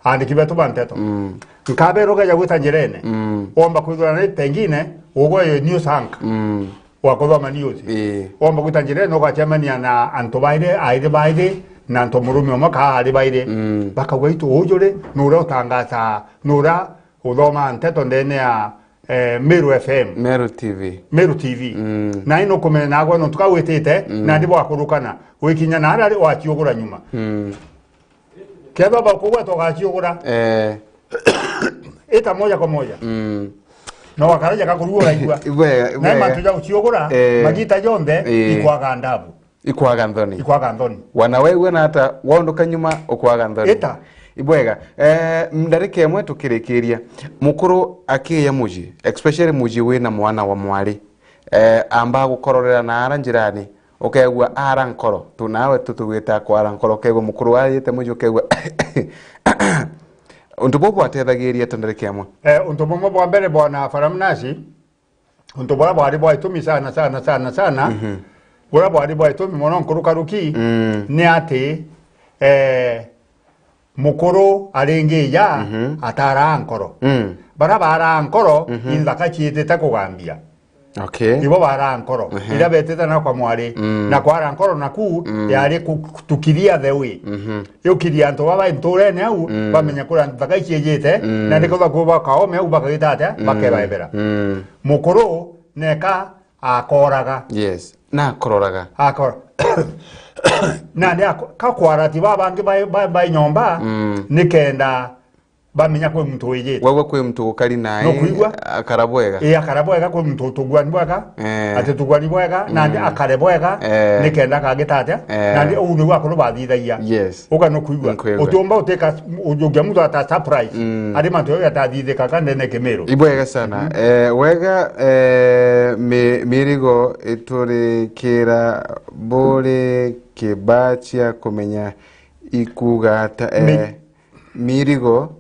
andiki betu ba nteto. Mm. Nkabera ukeja gwita njirene, mm, womba kwithira ni pengine ugwe yo news anchor, mm, wa kuthoma news. Ii. Womba gwita njirene ugacemania na antu bairi, airi bairi, na antu murume umwe kaa ari bairi. Mm. Bakauga, "Itu ujuri, nuria utangaza, nuria uthoma nteto ndene ya, eh, Meru F M." Meru T V. Meru T V. Mm. Na ino kumenya nagwe nontu kau witite, mm, na ndi bwakurukana. Wikinya na aria waciugura nyuma. Mm. Kethwa bakugweta ugaciugura. Eh. Ita moja kwa moja. Mm. No wakaraja kakuru uraigua. Ibwega, na ibwega. Mantu ja guciugura, eh, magita jonthe, eh, ikwaga ndabu. Ikwaga nthoni. Ikwaga nthoni. Wana wegua na ata waunduka nyuma ukwaga nthoni. Ita. Ibwega. Eh, ndarika imwe tukirikiria. Mukuru akiya muji, especially muji wina mwana wa mwari. Eh, amba gukororera na ara njirani, ukegua ara nkoro. Tu nawe tutugwita kwara nkoro, ukegua mukuru ayite muji, ukegua. Untu bubu bwatethagiria ata ndarika imwe? Eh, untu bumwe bwa mbere bwana Faramnasi, untu buria bwari bwa itumi sana, sana, sana, sana, mhm, buria bwari bwa itumi mono nkurukaruki, mm, ni ati, eh, mukuru aringi ija, mhm, ataraa nkoro. Mm. Baria baraa nkoro, mhm, inthaka ciitite kugambia. Okay. Ibo baraa nkoro. Ehe. Iria betite na kwa mwari. Mm. Na kwara nkoro naku, mm, yari ku-, to clear the way. Mhm. Yukiria antu baba nturene au, mm, bamenya kuria nthaka iciejite, mm, na ndikauga kuba kaome au bakagita atia, mm, bakebaebera. Mm. Mukuru neka akoraga. Yes. Na akororaga. Akor-, nandi ako-, kakwara ti ba bangi bai, bai, bai nyomba, mm, nikenda bamenya kwi muntu wijite. Wewe kwi muntu ukari nae, nukwigua? Akara bwega. Ii, akara bwega, kwi muntu tugwani bwega, eh, ati tugwani bwega, mm, nandi akare bwega, eh, nikenda akagita atia, eh, nandi uu niu akuru bathithagia. Yes. Uga nukwigua? Nkwigua. Utiumba uteka, ujukia muntu ata surprise. Mm. Ari mantu yatathithikaga ndene Kimiru. Ibwega sana. Mhm. Eh, wega, eh, mi-, mirigo iturikira buri kibacia kumenya ikuga ata, mi- eh, mirigo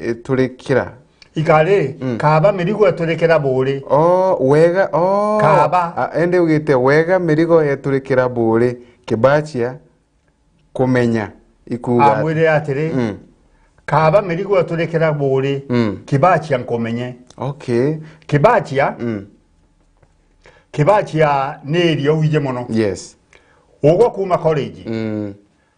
iturikira. Ikari, mm, kaba mirigo iturikira buri. Oh, wega, oh. Kaba. A, ende ugite wega mirigo iturikira buri kibacia kumenya ikuga ati? Amwire atiri, mm, kaba mirigo iturikira buri, mm, kibacia nkumenye. Okay. Kibacia, mm, kibacia ni area wiji mono. Yes. Ugwe kuma college, mm,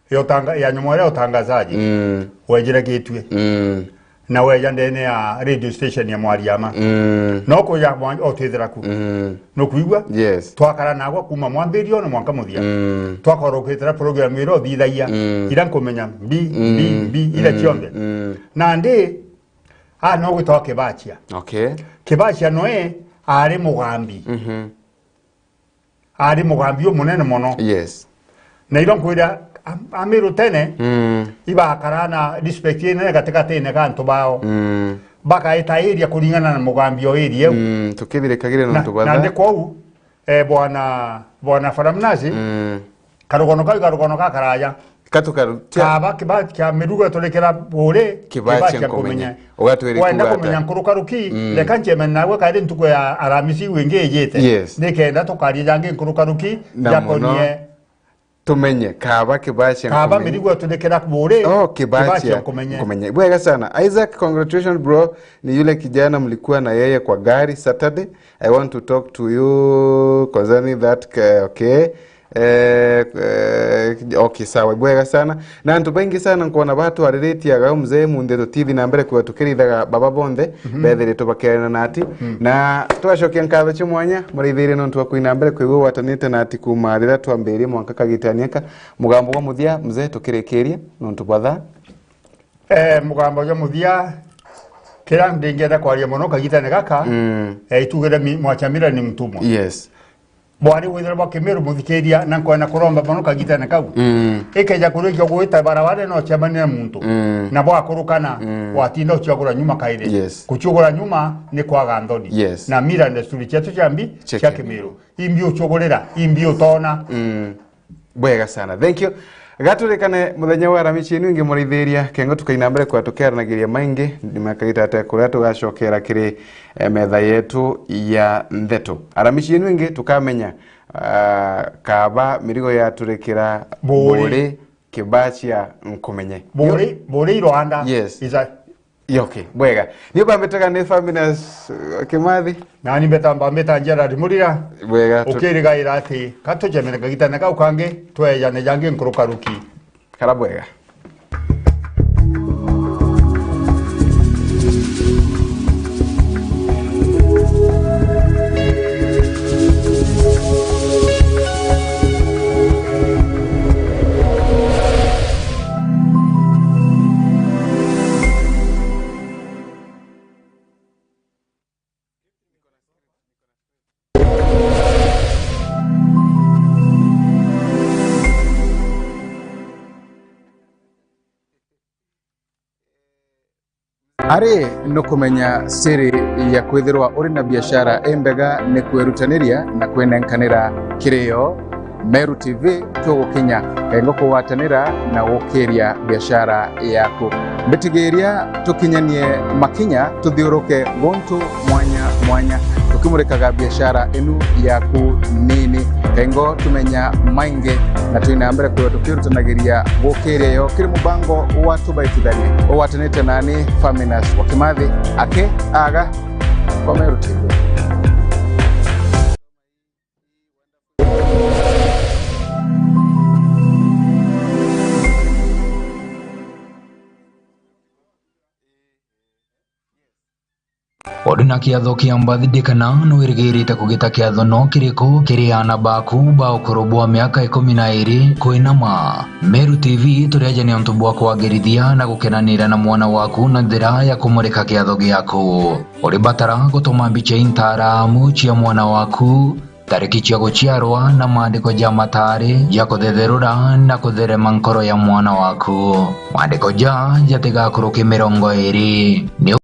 ya utanga-, ya nyomo ya utangazaji, mm, wejire Gitue. Mm. Na weja ndene ya radio station ya Mwariama. Mm. No kuja mwa-, otwithira ku. Mm. Nukwigua? Yes. Twakara nagwa kuma mwambirio na mwanka muthia. Mm. Twakora ukitira program ira uthithagia. Mm. Ira nkumenya mbi, mm, mbi, mbi, ira, mm, cionthe. Mm. Nandi, a, no gwitwa Kibacia. Okay. Kibacia noe ari mugambi. Mhm. Ari mugambi umunene mono. Yes. Na iba nkwira, am-, Amiru tene, mm, ibakara na respect inene gatigatine ga antu bao. Mm. Bakaita area kuringana na mugambi o area iu. Mm, tukithirikagire na, nontu batha. Nandi kwou, eh, bwana, bwana Faramnasi, mm, karugono kau karugono gakaraja. Katukarutia. Kaba kiba kia mirugo turekera bure, kiba kia nkumenye. Ugatwira wenda ikuga ata? Kumenya nkurukaruki, mm, reka ncemene nawe kairi ntuku ya Aramisi wingi ijite. Yes. Nikenda tukaria jangi nkurukaruki, na jakonie muno tumenye kaba kiba cia nkumenye. Kaba mirigo turekera bure, oh, kiba cia nkumenye. Nkumenye. Bwega sana. Isaac, congratulations bro. Ni yule kijana mlikuwa na yeye kwa gari Saturday. I want to talk to you concerning that, eh, okay. Eh, eh, okay, sawa, bwega sana. Na antu baingi sana nkwona batwariritie aga mzee munthi tutithi na mbere kwigua tukirithaga baba bonthe, mhm, bethiritwe bakiarana nati. Mm. Na tugacokia nkatho cia mwanya, muraithirie nontu wa kwina mbere kwigua gwatanite nati kuma riria twambirie mwanka kagitania ka. Mugambo gwa muthia, mzee, tukirikiria nontu bwa thaa. Eh, mugambo jwa muthia, kiria ndingienda kwaria mono kagitene gaka, mm, eh, itugire mi-, mwacha mira ni mtumwa. Yes. Bwari withira bwa Kimiru muthikiria na nkwenda kuromba mono kagitene kau. Mm. Ikeja kurikia gwita barabara no cemania na muntu. Mm. Na bwakurukana, mm, watinda uciogora nyuma kairi. Yes. Kuciogora nyuma ni kwaga nthoni. Yes. Na mira ndesturi cietu cia mbi, cia Kimiru. Imbi uciogorera, imbi utona. Mm. Bwega sana. Thank you. Gaturikane muthenya wa Aramisi inu ingi, muraithiria, kengo tukaina mbere kwa tukiaranagiria maingi, ni makagita ate kuria tugacokera kiri, eh, metha yetu ya ndeto. Aramisi inu ingi tukamenya, ah, kaba mirigo yaturikira Buri. Buri, Kibacia Nkumenye. Buri, Buri Rwanda. Yes. Is a Yeah, okay. Bwega. Ni bambitaga ni Faminas, uh, Kimathi. Nani mbeta, mbambita Gerard Murira. Bwega, tu- Ukirigaira ati katucemene kagitane kau kangi, twejane jangi nkuruka ruki. Kara bwega. Ari nukumenya siri ya kwithirwa uri na biashara imbega ni kwirutaniria na kwinenkanira kiri yo. Meru T V tugukinya kengo kugwatanira na gukiria biashara yaku. Mbitigiria tukinyanie makinya tuthiuruke guntu mwanya mwanya, tukimurikaga biashara inu yaku nini. Kengo tumenya maingi na twina mbere kwithirwa tukirutanagiria gukiria yo kiri mubango wa Tubaitithanie ugwatanite nani Faminas wa Kimathi aki aga kwa Meru T V. Uri na kiatho kia birthday kana nwirigirite kugita kiatho no kiriku kiri aana baku ba ukuru bwa miaka ikumi na iri kwinama? Meru T V turi aja ni untu bwa kwagirithia na gukenanira na mwana waku na njira ya kumurika kiatho giaku. Uri batara gutuma mbicha intaramu cia mwana waku, tariki cia guciarwa na maandiko ja matari ja kuthetherura na kutherema nkoro ya mwana waku. Maandiko ja jatigakuruke mirongo iri. Ni